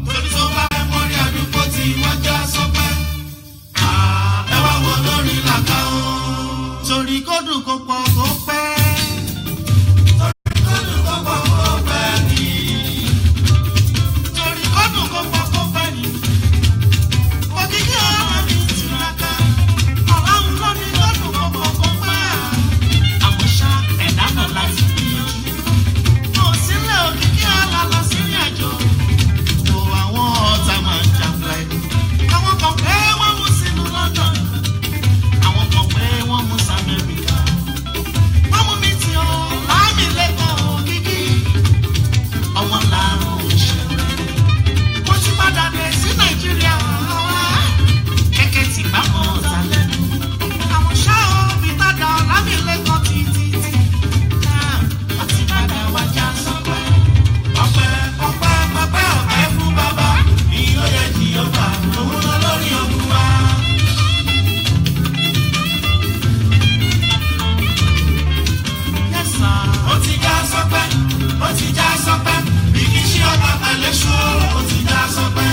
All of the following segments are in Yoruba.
Torí tó bá fẹ́ mọ́rí àdúgbò tí wọ́n já sọ́pẹ́. Ẹ wá wo lórí làkà o. Torí kó dùn kó pọ̀ kó pẹ́. Torí kó dùn kó pọ̀ kó pẹ́ ni. Torí kó dùn kó pọ̀ kó pẹ́ ni. Òkìkí ọ̀rọ̀ mi tiraka. Ọlọ́run ló ní kó dùn kó pọ̀ kó pẹ́. Àmọ́ ṣá ẹ̀dá náà láti gbìyànjú. Mo sílẹ̀ òkìkí ọ̀la lọ sí ìrìn àjò. Gbogbo àwọn ọ̀tá máa ń jàǹbá ẹni. Àwọn kan pé wọ́n mú sínú London. Àwọn kan pé wọ́n mú sí Amẹ́ríkà. Wọ́n mú mi tí ó láàmì lẹ́kọ̀ọ́ òkìkí. Ọmọ làrùn òṣèré. Mo ti padà dé sí Nàìjíríà wá. Kẹ̀kẹ́ ti bá wọn ọ̀tá lẹ́nu. Àwọn ṣá òbí tàdá láàmì lẹ́kọ̀ọ́ títí. Wọ́n ti padà wá já sọ́pẹ́. Ọpẹ́ ọpẹ́ ọpẹ́ ọpẹ́ fún bàbá. Ìyó yẹ Jèhófà, òun lolórí ogun wa. Yes, sir. Ó ti já sọ́pẹ́, ó ti já sọ́pẹ́, bí kì í ṣe ọba pẹ̀lẹ́ ṣó, ó ti já sọ́pẹ́.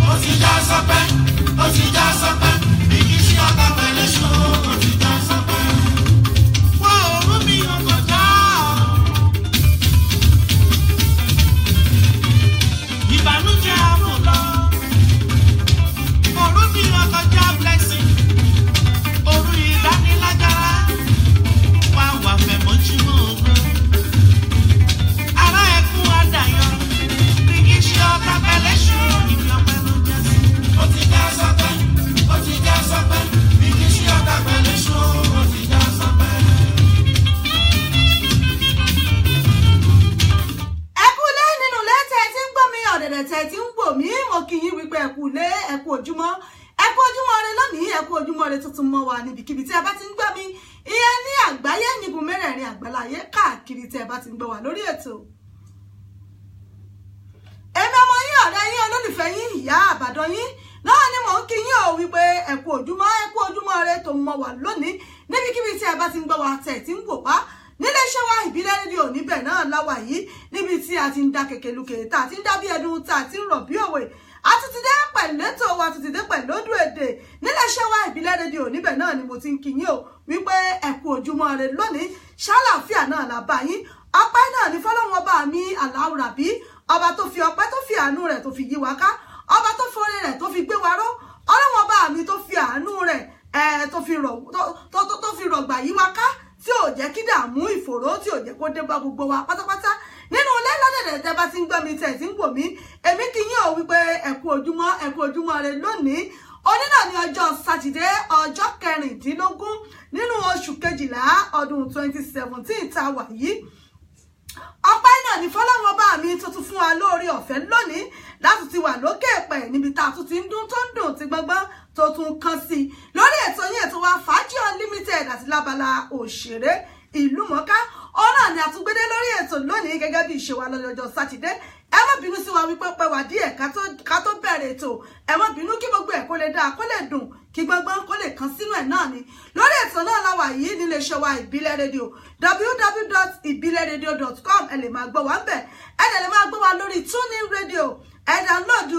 Ó ti já sọ́pẹ́, ó ti já sọ́pẹ́, bí kì í ṣe ọba pẹ̀lẹ́ ṣó, ó ti já sọ́pẹ́. Wọ́n ò rú mi ọkọ̀ já. Ìbànújẹ́ àrùn lọ. Òru mi ọkọ̀ já blessing. Òru ìdánilágara. Wá wà fẹ̀mọ́júmọ́ ogun. Ará ẹkún àdàyàn. Bí kì í ṣe ọ̀tá pẹ̀lẹ́ ṣù. Ibi ọpẹ́ ló já sí. Ó ti já sọpẹ́, ó ti já sọpẹ́. Bí kì í ṣe ọ̀tá pẹ̀lẹ́ ṣù. Ó ti já sọpẹ́. Ẹ kú lé nínú ilé tẹ́ ẹ ti ń gbọ́ mi, ọ̀dẹ̀dẹ̀ tẹ́ ẹ ti ń wò mí, mo kí yín wípé ẹ kú lé, ẹ kú ojúmọ́, ẹ kú ojúmọ́ ire lónìí, ẹ kú ojúmọ́ ire tuntun mọ́ wa níbikíbi tí ẹ bá ti ń gbọ́ mi, ìyẹn ní àgbáyé, nígun mẹ́rẹ̀ẹ̀rin àgbáláyé káàkiri tẹ́ ẹ bá ti ń gbọ́ wa lórí ètò. Èmi ọmọ yín, ọ̀rẹ́ yín, olólùfẹ́ yín, ìyá àbàdàn yín náà ni mò ń kí yín o wípé ẹ kú ojúmọ́, ẹ kú ojúmọ́ ire tó mọ́ wa lónìí níbikíbi tí ẹ bá ti ń gbọ́ wa, tẹ̀ tí ń wò wá nílé iṣẹ́ wa Ìbílẹ̀ Rédíò. Níbẹ̀ náà láwà yìí, níbi tí a ti ń dá kekeluke, tá a ti ń dá bí ẹdun, tá a ti ń rọ̀ bí òwe. A tún ti dé pẹ̀lú ètò wa, tún ti dé pẹ̀lú odù èdè nílé iṣẹ́ wa Ìbílẹ̀ Rédíò. Níbẹ̀ náà ni mo ti ń kí yín o wípé ẹ kú ojúmọ́ ire lónìí. Ṣàlàáfíà náà là bá yín. Ọpẹ́ náà ní fọlọ́run ọba mi aláwùrábí, ọba tó fi ọpẹ́, tó fi àánú rẹ̀ tó fi yí wa ká, ọba tó fi oore rẹ̀ tó fi gbé wa ró, ọlọ́run ọba mi tó fi àánú rẹ̀ tó fi rọ̀gbà yí wa ká, tí ò jẹ́ kí dààmú ìfòró, tí ò jẹ́ kó dé bá gbogbo wa pátápátá nínú ilé lọ́dẹ̀dẹ̀ tẹ́ bá ti ń gbọ́ mi, tẹ̀ tí ń wò mí. Èmi kí yín o wípé ẹ kú ojúmọ́, ẹ kú ojúmọ́ ire lónìí. Òní náà ní ọjọ́ Sátidé, ọjọ́ 16 nínú oṣù kejìlá ọdún 2017 tá a wà yìí. Ọpẹ́ náà ní fọlọ́run ọba mi tó tún fún wa lóore ọ̀fẹ́ lónìí láti ti wà lókè pẹ̀, níbi tá a tún ti ń dún, tó ń dùn tí gbọ́ngbọ́n tó tún kàn sí lórí ètò yín, ètò wa Fàájì Unlimited àti lábala òṣèré ìlú mọ́ká. Ọ̀nà ni àtúngbédé lórí ètò lónìí gẹ́gẹ́ bí ìṣe wa lọ́jọ́jọ́ Sátidé. Ẹ má bínú sí wa wípé pẹ́ wá díẹ̀ ká tó bẹ̀rẹ̀ ètò. Ẹ má bínú, kí gbogbo ẹ̀ kó lè dáa, kó lè dùn, kí gbọ́ngbọ́n kó lè kàn sínú ẹ̀ náà ni. Lórí ètò náà la wà yìí nílé iṣẹ́ wa Ìbílẹ̀ Rédíò, www.ibileradio.com. Ẹ lè máa gbọ́ wa ń bẹ̀, ẹ dẹ̀ lè máa gbọ́ wa lórí TuneIn Radio. Ẹ download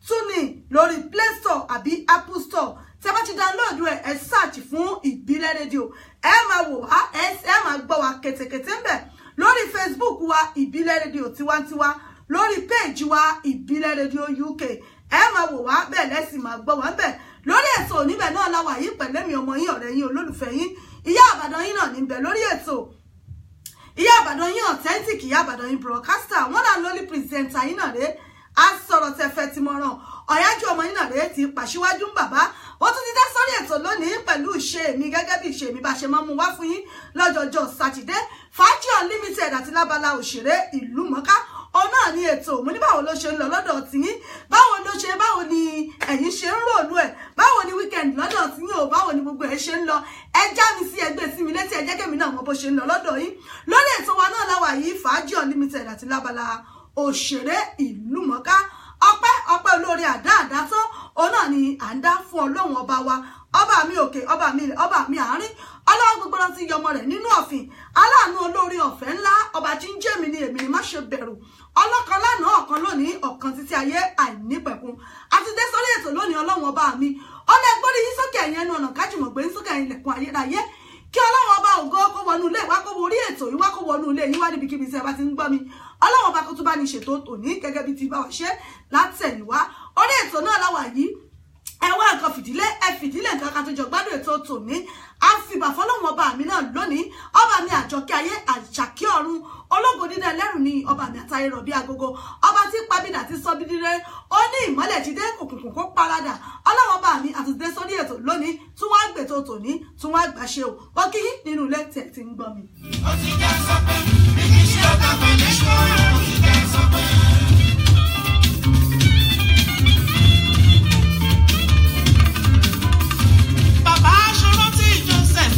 TuneIn lórí Play Store àbí Apple Store. Tí ẹ bá ti download ẹ, ẹ search fún Ìbílẹ̀ Rédíò, ẹ máa wò wá, ẹ máa gbọ́ wa kètèkètè ń bẹ̀. Lórí Facebook wa, Ìbílẹ̀ Rédíò Tiwantiwa, lórí péèjì wa, Ìbílẹ̀ Rédíò UK, ẹ máa wò wá bẹ́ẹ̀, lẹ́sìn máa gbọ́ wá bẹ́ẹ̀. Lórí ètò oníbẹ̀ náà la wà yìí pẹ̀lẹ́mi ọmọ yín, ọ̀rẹ́ yín, olólùfẹ́ yín, ìyá àbàdàn yín náà níbẹ̀ lórí ètò, ìyá àbàdàn yín authentic, ìyá àbàdàn yín broadcaster, wọn náà lórí presenter yín náà rèé, a sọ̀rọ̀ tẹ̀fẹ̀ tí mo ràn ọ̀yájú ọmọ yín náà rèé ti pàṣíwájú ń bàbá. Ó tún ti dá sórí ètò lónìí pẹ̀lú ìṣe mi, gẹ́gẹ́ bí ìṣe mi bá ṣe máa mú wá fún yín lọ́jọ́jọ́ Sátidé, Fàájì Unlimited àti lábala òṣèré ìlú mọ́ká. Òun náà ní ètò. Mo ní báwo ló ṣe ń lọ lọ́dọ̀ tiyín? Báwo ló ṣe, báwo ni ẹ̀yin ṣe ń ròlú ẹ̀? Báwo ni weekend lọ́dọ̀ tiyín o? Báwo ni gbogbo ẹ̀ ṣe ń lọ? Ẹ já mi sí, ẹgbẹ́ sí mi létí, ẹ jẹ́ kémi náà mọ bó ṣe ń lọ lọ́dọ̀ yín. Lórí ètò wa náà láwà yìí, Fàájì Unlimited àti lábala òṣèré ìlú mọ́ká. Ọpẹ́, ọpẹ́ olórí àdá àdá tán, òun náà ni à ń dá fún ọlọ́run ọba wa. Ọba mi òkè, ọba mi ilẹ̀, ọba mi àárín, ọlọ́wọ́ gbogbo rántí yọmọ rẹ̀ nínú ọ̀fìn, aláàánú olórí ọ̀fẹ́ ńlá, ọba tí ń jẹ́ mi ni èmi ni má ṣe bẹ̀rù, ọlọ́kan lánàá, ọ̀kan lónìí, ọ̀kan títí ayé àìnípẹ̀kun. Àti dé sórí ètò lónìí, ọlọ́run ọba mi ọlọ́ ẹgbọ́n yín sókè, ẹ̀yìn ẹnu ọ̀nà kájùmọ̀ gbé yín sókè, ẹ̀yìn ilẹ̀kùn ayérayé, kí ọlọ́run ọba ògo kó wọnú ilé wa, kó wọ orí ètò yìí wá, kó wọnú ilé yín wá níbikíbi tí ẹ bá ti ń gbọ́ mi. Ọlọ́run ọba kó tún bá ní ṣètò tòní gẹ́gẹ́ bí ti bá wa ṣe látẹ̀yìnwá. Orí ètò náà láwà yìí, ẹ wá nǹkan fìdílé, ẹ fìdílé nǹkan ká tó jọ gbádùn ètò tòní. A fìbà fọlọ́run ọba mi náà lónìí, ọba mi àjọkẹ́ ayé, àjàkí ọ̀run, ológo dídá ẹlẹ́rù ni ọba mi àtayé rọ̀bí agogo, ọba tí pabidà ti sọ bí dídé, ó ní ìmọ́lẹ̀ jídé, òkùnkùn kó paradà. Ọlọ́run ọba mi àtúndé sórí ètò lónìí, tún wá gbètò tòní, tún wá gbàṣe o. Ó kí yín nínú ilé tẹ̀ ti ń gbọ́ mi. Ó ti já sọ pé bí kì í ṣe ọ̀gá pẹ̀lú ṣọ́ra, ó ti já sọ pé. Bàbá aṣọ́rọ́ tí Joseph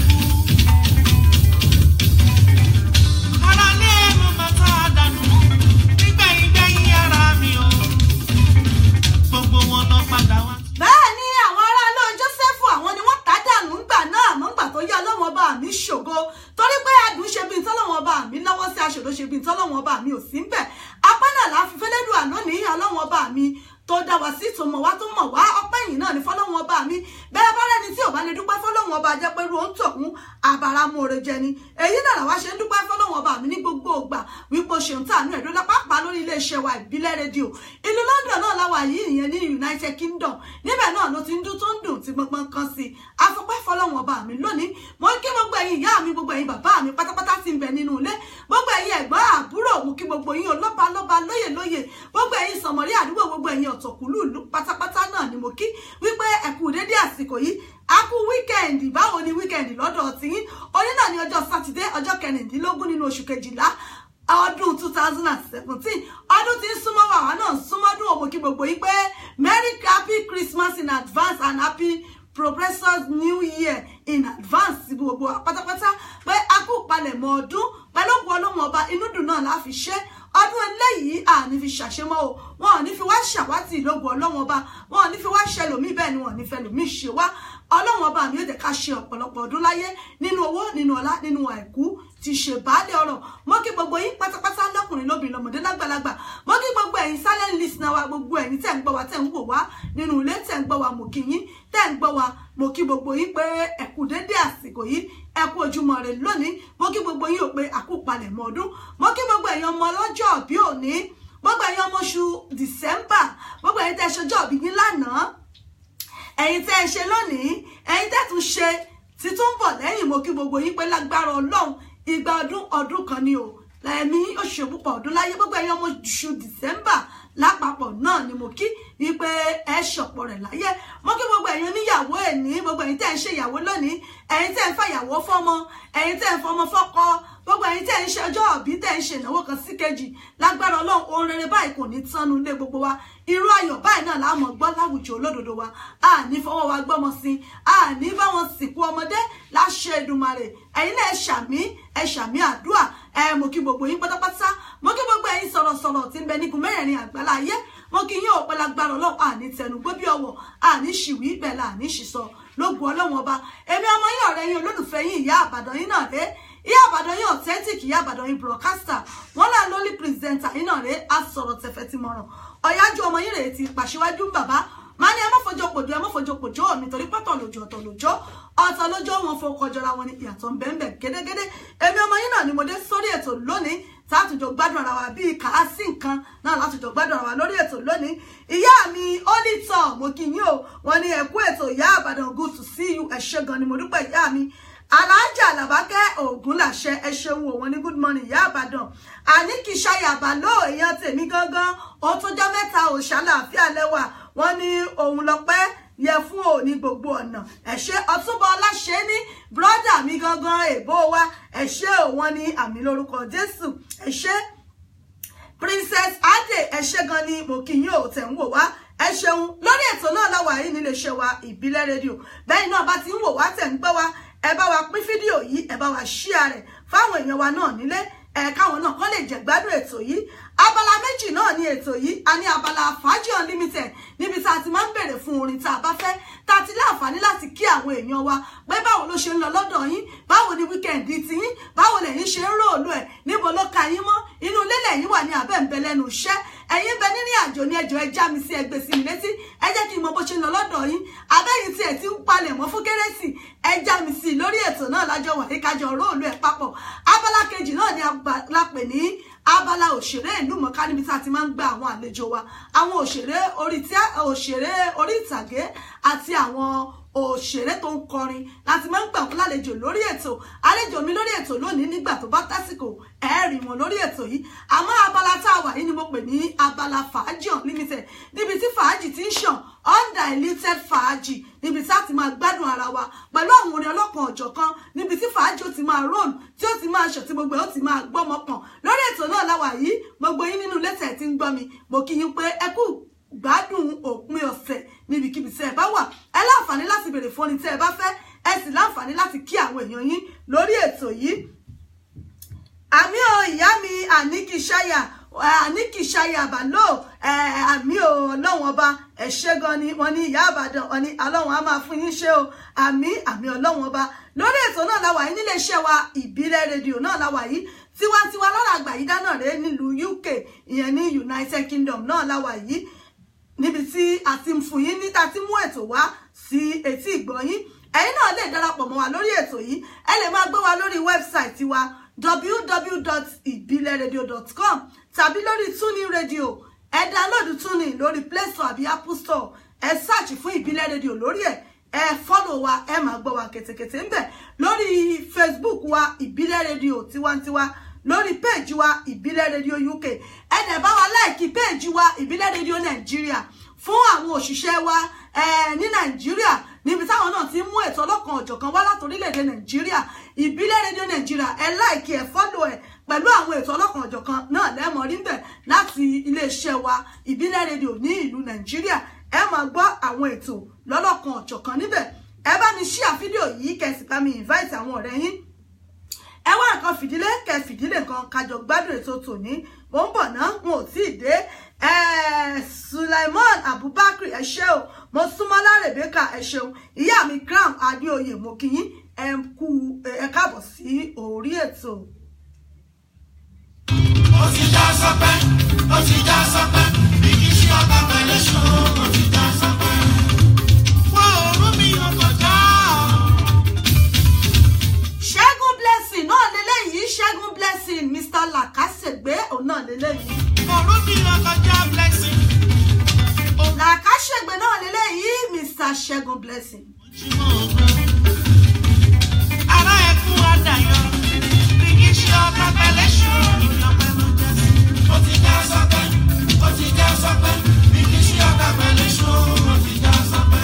ara lé mo máa tá a dànù nígbẹ̀yìngbẹ̀yìn ara mi o, gbogbo wọn lọ padà wá. Bẹ́ẹ̀ ni àwọn aráalé Jósẹ́fù, àwọn ni wọ́n tá dànù ńgbà náà, àmọ́ ńgbà tó yá ọlọ́wọ́n ọba mi ṣògo, torí pé adùn ṣe bí ntọ́lọ́wọ́n ọba mi lọ́wọ́ sí, aṣòro ṣe bí ntọ́lọ́wọ́n ọba mi ò sí ń bẹ̀. Apá náà la fi fẹ́lẹ́dùà lónìí, ọlọ́wọ́n ọba mi tó dá wa sí, tó mọ̀ wá, tó mọ̀ wá, ọpẹ́ yìí náà ni fọlọ́wọ́n ọba mi. Bẹ́ẹ̀ bá rẹ́ni tí ò bá lè dúpẹ́ fọlọ́wọ́n ọba, jẹ́ pé irú òun tọ̀hún àbáramóore jẹ ni. Èyí náà làwa ṣe ń dúpẹ́ fọlọ́wọ́n ọba mi ní gbogbo ìgbà wípé o ṣeun tàánú ẹ̀dọ́ lápapá lórí iléeṣẹ́ wa Ìbílẹ̀ Rédíò. Ìlú London náà láwa yìí, ìyẹn ní United Kingdom, níbẹ̀ náà ló ti ń dún tó ń dùn tí gbọngbọn kan sí i. Afọpẹ́ fọlọ́wọ́n ọba mi lónìí. Mo kí gbogbo ẹ̀yin ìyá mi, gbogbo ẹ̀yin bàbá mi pátápátá tí ń bẹ nínú ilé, gbogbo ẹ̀yin ẹ̀gbọ́n àbúrò, mo kí gbogbo yín ọlọ́ba lọ́ba, lóyè lóyè, gbogbo ẹ̀yin sọ̀mọ̀rí àdúgbò, gbogbo ẹ̀yin ọ̀tọ̀kùlú ìlú pátápátá náà ni mo kí wípé ẹ kú dédé àsìkò yìí, a kú weekend. Báwo ni weekend lọ́dọ̀ tiyín? Òní náà ní ọjọ́ sátidé, ọjọ́ 16 nínú oṣù kejìlá ọdún 2017. Ọdún tí ń súnmọ́ wàhálà náà ń súnmọ́dún òmò. Kí gbogbo yín pé merry happy Christmas in advance and happy progressors new year in advance gbogbo wa pátápátá, pé a kú palẹ̀mọ́ ọdún. Pẹ̀lú ògùn ọlọ́run ọba, inú dùn náà la fi ṣe ọdún eléyìí, àní fi ṣàṣemọ́ o. Wọn ò ní fi wá ṣàwátì ìlógun ọlọ́run ọba, wọn ò ní fi wá ṣẹlòmí, bẹ́ẹ̀ ni wọn ò ní fẹlòmí ṣe wá. Ọlọ́run ọba mi yóò jẹ́ ká ṣe ọ̀pọ̀lọpọ̀ ọdún láyé, nínú owó, nínú ọlá, nínú àìkú ti ṣe baálé ọ̀rọ̀. Mo kí gbogbo yín pátápátá, lọ́kùnrin lóbìnrin, lọ́mọdé lágbàlagbà. Mo kí gbogbo ẹ̀yin silent listener wa, gbogbo ẹ̀yin tẹ́ ń gbọ́ wa, tẹ́ ń wò wá nínú ilé, tẹ́ ń gbọ́ wa, mo kí yín. Tẹ́ ń gbọ́ wa, mo kí gbogbo yín pé ẹ kú dédé àsìkò yìí, ẹ kú ojúmọ́ rẹ lónìí. Mo kí gbogbo yín ò pé àkópalẹ̀mọ́ ọdún. Mo kí gbogbo ẹ̀yin ọmọ ọlọ́jọ́ bí òní, gbogbo ẹ̀yin ọmọ oṣù December, gbogbo ẹ̀yin tẹ́ ṣọjọ́ bí yín lánàá, ẹ̀yin tẹ́ ẹ ṣe lónìí, ẹ̀yin tẹ́ tún ṣe títún bọ̀ lẹ́yìn. Mo kí gbogbo yín pé lágbára Ọlọ́run, ìgbà ọdún ọdún kan ni o, lẹ́mí oṣù púpọ̀ ọdún láyé. Gbogbo ẹ̀yin ọmọ oṣù December lápapọ̀ náà ni mo kí wípé ẹ ṣọ̀pọ̀ rẹ̀ láyé. Mo kí gbogbo ẹ̀yin oníyàwó ẹ̀ní, gbogbo ẹ̀yin tẹ́ ń ṣe ìyàwó lónìí, ẹ̀yin tẹ́ ń fàyàwó fọ́mọ, ẹ̀yin tẹ́ ń fọmọ fọ́kọ, gbogbo ẹ̀yin tẹ́ ń ṣe ọjọ́ òbí, tẹ́ ń ṣe ìnáwó kan sí kejì. Lágbára Ọlọ́run, ohun rere báyìí kò ní tánu lé gbogbo wa. Irú ayọ̀ báyìí náà la mọ̀ gbọ́ láwùjọ olódodo wa. A ní fọwọ́ wa gbọ́mọ sí, a ní bá wọn sìnkú ọmọdé láṣẹ Èdùmàrè. Ẹ̀yin náà ẹ ṣàmì, ẹ ṣàmì àdúrà ẹ. Mo kí gbogbo yín pátápátá. Mo kí gbogbo ẹ̀yin sọ̀rọ̀sọ̀rọ̀ tí ń bẹ nígun mẹ́rẹ̀ẹ̀rin àgbálá ayé. Mo kí yín òpin. Lágbára Ọlọ́run, àní tẹnugbó bí ọwọ́, àní ṣìwí bẹ́ẹ̀ là ní ṣìsọ lógun Ọlọ́run ọba. Èmi ọmọ yín, ọ̀rẹ́ yín, olólùfẹ́ yín, ìyá Àbàdàn yín náà dé, ìyá Àbàdàn yín authentic, ìyá Àbàdàn yín broadcaster, wọn là lólí presenter yín náà rèé, asọ̀rọ̀ tẹ̀fẹ̀ ti mọ̀ràn ọ̀yájú ọmọ yín rèé ti pàṣíwájú bàbá máa ní ẹ má fojú pòjó, ẹ má fojú pòjó mi, torí pọ́tọ̀ lójú, ọ̀tọ̀ lójó, ọ̀tọ̀ lójó, wọn fọkọjọra wọn ni, ìyàtọ̀ ń bẹ́ẹ̀ bẹ́ẹ̀ gédégédé. Èmi ọmọ yín náà ni mo dé sórí ètò lónìí, látùjọ gbádùn ara wa bíi kàásì nǹkan náà, látùjọ gbádùn ara wa lórí ètò lónìí. Ìyá mi onítọ̀, mo kí yín o. Wọn ní ẹ kú ètò, ìyá Àbàdàn, good to see you. Ẹ ṣé gan ni mo dúpẹ́. Ìyá mi Alájà Làbákẹ́ Ògúnlàṣẹ, ẹ ṣeun o. Wọn ní good morning, ìyá Àbàdàn. Àní kì í ṣàyàbà ló èèyàn tèmi gangan, ó tó jọ́ mẹ́ta, òṣàlàáfíà lẹ́wà. Wọn ní òun lọ́pẹ́ yẹ fún òní gbogbo ọ̀nà. Ẹ ṣé. Ọ̀túnba Ọláṣẹ́ ní brọ́dà mi gangan, èbó wa, ẹ ṣé ò. Wọ́n ní àmì lórúkọ Jésù. Ẹ ṣé. Princess Ade, ẹ ṣé gan ni mo kí yín ò tẹ̀ ń wò wá, ẹ ṣeun. Lórí ètò náà láwa yìí nílé iṣẹ́ wa Ìbílẹ̀ Rédíò. Bẹ́ẹ̀ náà bá ti ń wò wá, tẹ̀ ń gbọ́ wa, ẹ bá wa pín fídíò yìí, ẹ bá wa share rẹ̀ fáwọn èèyàn wa náà nílé. Ẹ káwọn náà kọ́ lè jẹ̀gbádùn ètò yìí. Abala méjì náà ni ètò yìí. A ní abala Fàájì Unlimited níbi tá a ti máa ń bèrè fún orin tá a bá fẹ́, tá a ti láǹfààní láti kí àwọn èèyàn wa pé báwo ló ṣe ń lọ lọ́dọ̀ yín, báwo ni wíkẹ̀ndì ti yín, báwo lẹ̀yin ṣe ń róòlù ẹ̀, níbo ló ka yín mọ́, inú ilé lẹ̀yin wà ní abẹ́ ń bẹ lẹ́nu iṣẹ́, ẹ̀yin ń bẹ nínú àjò ní ẹjọ́, ẹ já mi sí, ẹgbẹ́ sí mi létí, ẹ jẹ́ kí n mọ bó ṣe ń lọ lọ́dọ̀ yín, abẹ́yìn tí ẹ̀ ti ń palẹ̀ mọ́ fún kérésì, ẹ já mi sí lórí ètò náà lájọ wà ní kájọ róòlù ẹ̀ papọ̀. Abala kejì náà ni la pè ní abala òṣèré ìlú mọ̀ká níbi tá a ti máa ń gba àwọn àlejò wa, àwọn òṣèré orí ìtàgé àti àwọn òṣèré tó ń kọrin láti máa ń gbà wọ́n lálejò lórí ètò. Àlejò mi lórí ètò lónìí nígbà tó bá tásìkò ẹ rí wọn lórí ètò yìí. Àmọ́ abala tá a wà yìí ni mo pè ní abala Fàájì Unlimited níbi tí fàájì ti ń ṣàn, undiluted fàájì, níbi tí a ti máa gbádùn ara wa pẹ̀lú àwọn orin ọlọ́kan ọ̀jọ̀kan, níbi tí fàájì ó ti máa roll, tí ó ti máa ṣàn, tí gbogbo ẹ̀ ó ti máa gbọ́mọ pọ̀n. Lórí ètò náà láwà yìí, gbogbo yín nínú lẹ́sẹ̀ tí ń gbọ́ mi, mo kí yín pé ẹ kú gbádùn òpin ọ̀sẹ̀ níbikíbi tí ẹ bá wà. Ẹ láǹfààní láti béèrè fún orin tí ẹ bá fẹ́, ẹ sì láǹfààní láti kí àwọn èèyàn yín lórí ètò yìí. Àmì o ìyá mi Àníkìṣáyà Bàló, àmì o ọlọ́run ọba, ẹ ṣé gan ni. Wọ́n ní ìyá Àbàdàn, wọ́n ní ọlọ́run á máa fún yín ṣe o. Àmì àmì ọlọ́run ọba. Lórí ètò náà la wà yìí nílé iṣẹ́ wa Ìbílẹ̀ Rédíò náà la wà yìí, tiwantiwa lára àgbà yìí dáná rèé nílùú UK, ìyẹn ní United Kingdom náà la wà yìí, níbi tí a ti ń fún yín ní ta ti mú ètò wá sí etí ìgbọ́ yín. Ẹ̀yin náà lè darapọ̀ mọ́ wa lórí ètò yìí, ẹ lè máa gbé wa lórí wẹ́bsáìtì wa www.ibileradio.com tàbí lórí TuneIn Radio. Ẹ download TuneIn lórí Play Store àbí Apple Store, ẹ search fún Ìbílẹ̀ Radio lórí ẹ̀, ẹ follow wa, ẹ máa gbọ́ wa kètèkètè ń bẹ̀. Lórí Facebook wa Ìbílẹ̀ Radio tiwantiwa, lórí péèjì wa Ìbílẹ̀ Radio UK, ẹ dẹ̀ bá wa láìkí péèjì wa Ìbílẹ̀ Radio Nàìjíríà fún àwọn òṣìṣẹ́ wa ní Nàìjíríà níbi táwọn náà ti mú ètò ọlọ́kan ọ̀jọ̀kan wá láti orílẹ̀-èdè Nàìjíríà. Ìbílẹ̀ Radio Nàìjíríà, ẹ láìkí, ẹ fọ́lọ̀ ẹ̀ pẹ̀lú àwọn ètò ọlọ́kan ọ̀jọ̀kan náà lẹ́mọ̀ rí bẹ̀ láti iléeṣẹ́ wa Ìbílẹ̀ Radio ní ìlú Nàìjíríà. Ẹ máa gbọ́ àwọn ètò lọ́lọ́kan ọ̀jọ̀kan níbẹ̀. Ẹ bá mi share fídíò yìí, kẹ́ sì bá mi invite àwọn ọ̀rẹ́ yín. Ẹ wá nǹkan fìdílé, kẹ́ fìdílé nǹkan, kájọ gbádùn ètò tòní. Mò ń bọ̀ náà, wọn ò tí ì dé. Sulaiman Abubakar, ẹ ṣé o. Mo súnmọ́lá Rebecca, ẹ ṣeun. Ìyá mi Crown Adéoyè, mo kí yín, ẹ kú, ẹ káàbọ̀ sí orí ètò. Ó ti já sọpẹ́, ó ti já sọpẹ́, bí kì í ṣe ọba pẹ̀lú ṣòro, ó ti já sọpẹ́. Wọ́n ò rú mi ọkọ̀ já. Ṣẹ́gun Blessing náà lélẹ́yìí, Ṣẹ́gun Blessing, Mr. Làkàṣègbè òun náà lélẹ́yìí. Ọ̀rú mi ọkọ̀ já Blessing. Làkàṣègbè náà lélẹ́yìí, Mr. Ṣẹ́gun Blessing. Ojúmọ́ ògo. Ará ẹkún àdàyàn, bí kì í ṣe ọba pẹ̀lú ṣòro, ìbí ọpẹ́ ló já sí. Ó ti já sọpẹ́, ó ti já sọpẹ́, bí kì í ṣe ọba pẹ̀lú ṣòro, ó ti já sọpẹ́.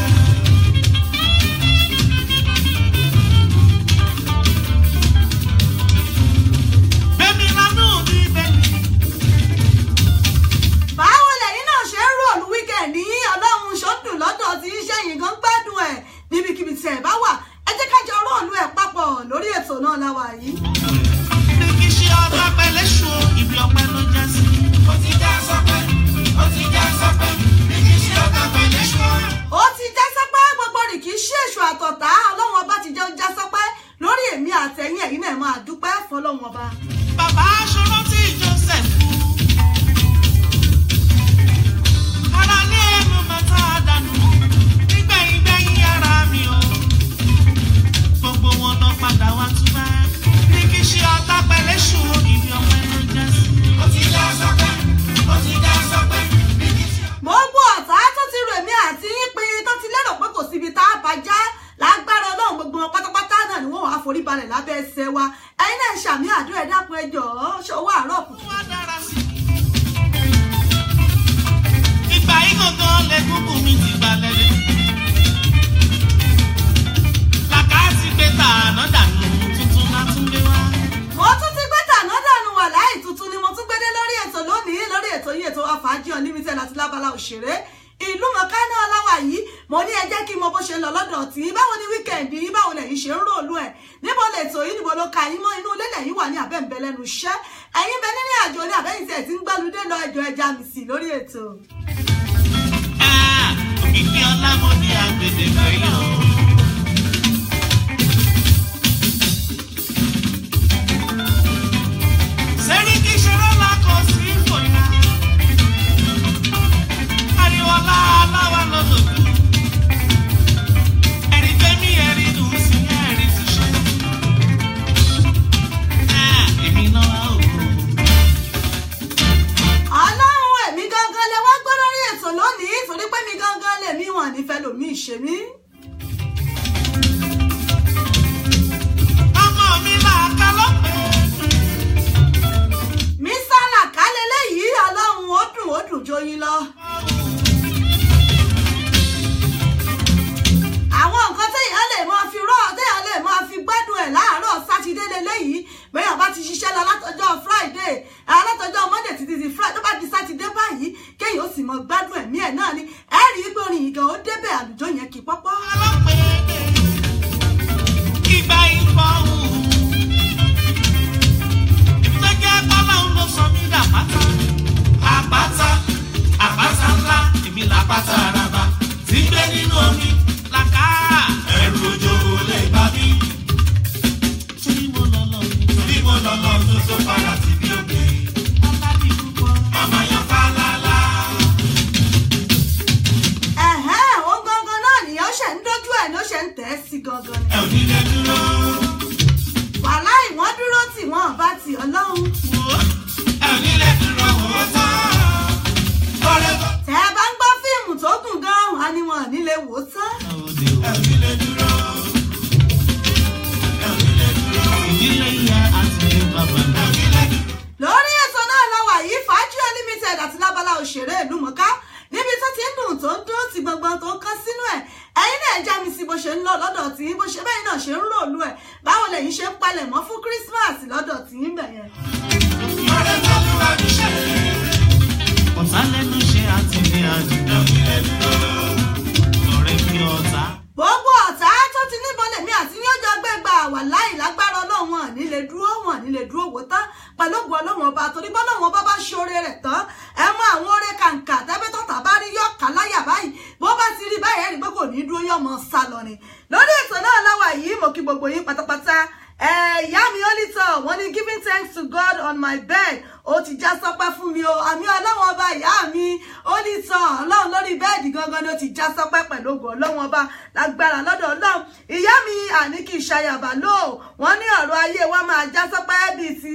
Bẹ́ẹ̀ni lanú mi bẹ́ẹ̀ni. Báwo lẹ̀yin náà ṣe ń ròlù wíkẹ̀ndì yín? Ọlọ́run ṣó dùn lọ́dọ̀ tí iṣẹ́ yìí gan gbádùn ẹ̀ níbikíbi tí ẹ̀ bá wà. Ẹ jẹ́ ká jọ ròlù ẹ̀ papọ̀ lórí ètò náà láwa yìí. Bí kì í ṣe ọba pẹ̀lú ṣòro, ìbí ọpẹ́ ló já sí. Ó ti já sọpẹ́, ó ti já sọpẹ́, bí kì í ṣe ọba pẹ̀lú ṣòro. Ó ti já sọpẹ́, gbogbo rì kì í ṣe èṣù àtọ̀tá, ọlọ́run ọba ti jẹun já sọpẹ́ lórí èmi àtẹ̀yìn, ẹ̀yin náà máa dúpẹ́ fọlọ́run ọba. Bàbá aṣọ rántí Joseph. Ara lé ẹnu màtá dànù, nígbẹ̀yìngbẹ̀yìn ara mi o. Gbogbo wọn lọ padà wá túbá. Bí kì í ṣe ọ̀tá pẹ̀lẹ́ ṣòro, ìbí ọpẹ́ ló já sí. Ó ti já sọpẹ́, ó ti já sọpẹ́, bí kì í ṣe. Gbogbo ọ̀tá tó ti rò èmi àti yín pin, tó ti lérò pé kò síbi tá a bá já, lágbára ọlọ́run gbogbo wọn pátápátá náà ni wọ́n wàá forí balẹ̀ lábẹ́ ẹsẹ̀ wa. Ẹ̀yin náà ṣàmì àdúrà, ẹ dákun, ẹ jọ̀ọ́, ṣọwọ́ àárọ̀ kùtù. Wá dára sí i. Ìgbà yìí gangan lẹ́gúngún mi ti balẹ̀ dé. Làkàtì gbé tààná dànù, tuntun látúndé wá. Mo tún ti gbé tàná dànù, wà láì tuntun ni mo tún gbé dé lórí ètò lónìí, lórí ètò yìí, ètò Fàájì Unlimited àti lábala òṣèré ìlú mọ̀ká náà láwà yìí. Mo ní ẹ jẹ́ kí n mọ bó ṣe ń lọ lọ́dọ̀ tí, báwo ni wíkẹ̀ndì yìí, báwo lẹ̀yin ṣe ń ròlú ẹ̀, níbo lètò yìí, níbo ló ka yín mọ́, inú ilé lẹ̀yin wà ní abẹ́ ń bẹ lẹ́nu iṣẹ́, ẹ̀yin bẹ nínú àjò ní àbẹ́yìn tí ẹ̀ ti ń gbálùdé lọ, ẹjọ́ ẹja mi sí lórí ètò. Òkìkí ọlá mo ní agbèdégbè yìí o. Sẹ́ríkì ṣeré lákọ̀ sí fòyà. Ariwo aláwa lọ́dọ̀dọ̀. Ẹ̀rí fẹ́mi ẹ̀rí dùn sí ẹ̀rí ti ṣe. Èmi náà ò. Ọlọ́run èmi gangan lẹ wá gbọ́ lórí ètò lónìí, torí pé mi gangan lèmi wọn nífẹ̀ẹ́ lòmí ṣe mí. Ọmọ mi làákà lọ́pẹ́. Mi sálà kálẹ̀ léyìí, Ọlọ́run ó dùn ó dùn joyin lọ. Àwọn nǹkan téèyàn lè máa fi rọ́, téèyàn lè máa fi gbádùn ẹ̀ láàárọ̀ sátidé leléyìí. Bẹ́ẹ̀ bá ti ṣiṣẹ́ lọ látọjọ́ Friday, látọjọ́ Monday títí di Friday, tó bá di sátidé báyìí kéèyàn ó sì mọ gbádùn ẹ̀mí ẹ̀ náà ni. Ẹ rí i pé orin yìí gan ó débẹ̀, àlùjọ yẹn kì í pọ́pọ́. Ìgbà ìfọ̀hùn. Ibi tó jẹ́ bọ́láhùn ló sọ mí dàpátá. Àpáta, àpáta ńlá, èmi làpáta àràbà. Tí ń gbé nínú omi, làkà. Ẹ̀rù òjò kò lè bá mi. Torí mo lọ lọ mi. Torí mo lọ lọ tó tó fara tì bí òkè. Aládì púpọ̀. Màmá yan fálálá. Ẹ̀hẹ́n, òun gangan náà nìyẹn, ó ṣe ń dójú ẹ̀ ní ó ṣe ń tẹ̀ ẹ́ sí gangan ni. Ẹ ò ní lè dúró. Wàláì wọ́n dúró tì wọ́n bá ti Ọlọ́run. Ẹ ò ní lè dúró wò ó tán. Ọ̀rẹ́ tó. Tẹ́ ẹ bá ń gbọ́ fíìmù tó gùn gan-an, á ní wọn ò ní lè wò ó tán. Ẹ ò ní lè dúró. Ẹ ò ní lè dúró. Ìdílé ìyá àti ilé bàbá mi. Ẹ ò ní lè dúró. Lórí ètò náà la wà yìí, Fàájì Unlimited àti lábala òṣèré ìlú mọ̀ká, níbi tó ti ń dùn tó ń dún tí gbọ̀ngbọ̀n tó ń kán sínú ẹ̀. Ẹ̀yin náà já mi sí bó ṣe ń lọ lọ́dọ̀ tí bó ṣe bẹ́ẹ̀ náà ṣe ń ròlú ẹ̀. Báwo lẹ̀yin ṣe ń palẹ̀ mọ́ fún Christmas lọ́dọ̀ tí ń bẹ̀ yẹn? Ọ̀rẹ́ tó lù wá ní ṣe. Ọ̀tá lẹ́nu ṣe àti ní àjùdá. Ẹ ò ní lè dúró. Ọ̀rẹ́ mi ọ̀tá. Gbogbo ọ̀tá tó ti níbọn lèmi àti yín ó jọ gbégbá wà láì lágbára Ọlọ́run, wọn ní lè dúró, wọn ní lè dúró wò tán pẹ̀lú ògùn Ọlọ́run ọba, torí bọ́lọ́run ọba bá ṣe oore rẹ̀ tán, ẹ mọ àwọn oore kàǹkà tẹ́bí tọ́ta bá rí yọ̀ọ̀ká láyà báyìí, bó bá ti rí báyìí ẹ̀rí pé kò ní dúró, yọ̀ mọ́ sá lọ ni. Lórí ètò náà láwà yìí, mo kí gbogbo yín pátápátá. Ìyá mi Olítọ̀ wọ́n ní giving thanks to God on my bed, ó ti já sọpẹ́ fún mi o. Àmì Ọlọ́run ọba, ìyá mi Olítọ̀, Ọlọ́run lórí bẹ́ẹ̀dì gangan ni ó ti já sọpẹ́ pẹ̀lú ògùn Ọlọ́run ọba lágbára lọ́dọ̀ Ọlọ́run. Ìyá mi Àníkì Ṣayàbà lò wọ́n ní ọ̀rọ̀ ayé wa máa já sọpẹ́ bíi ti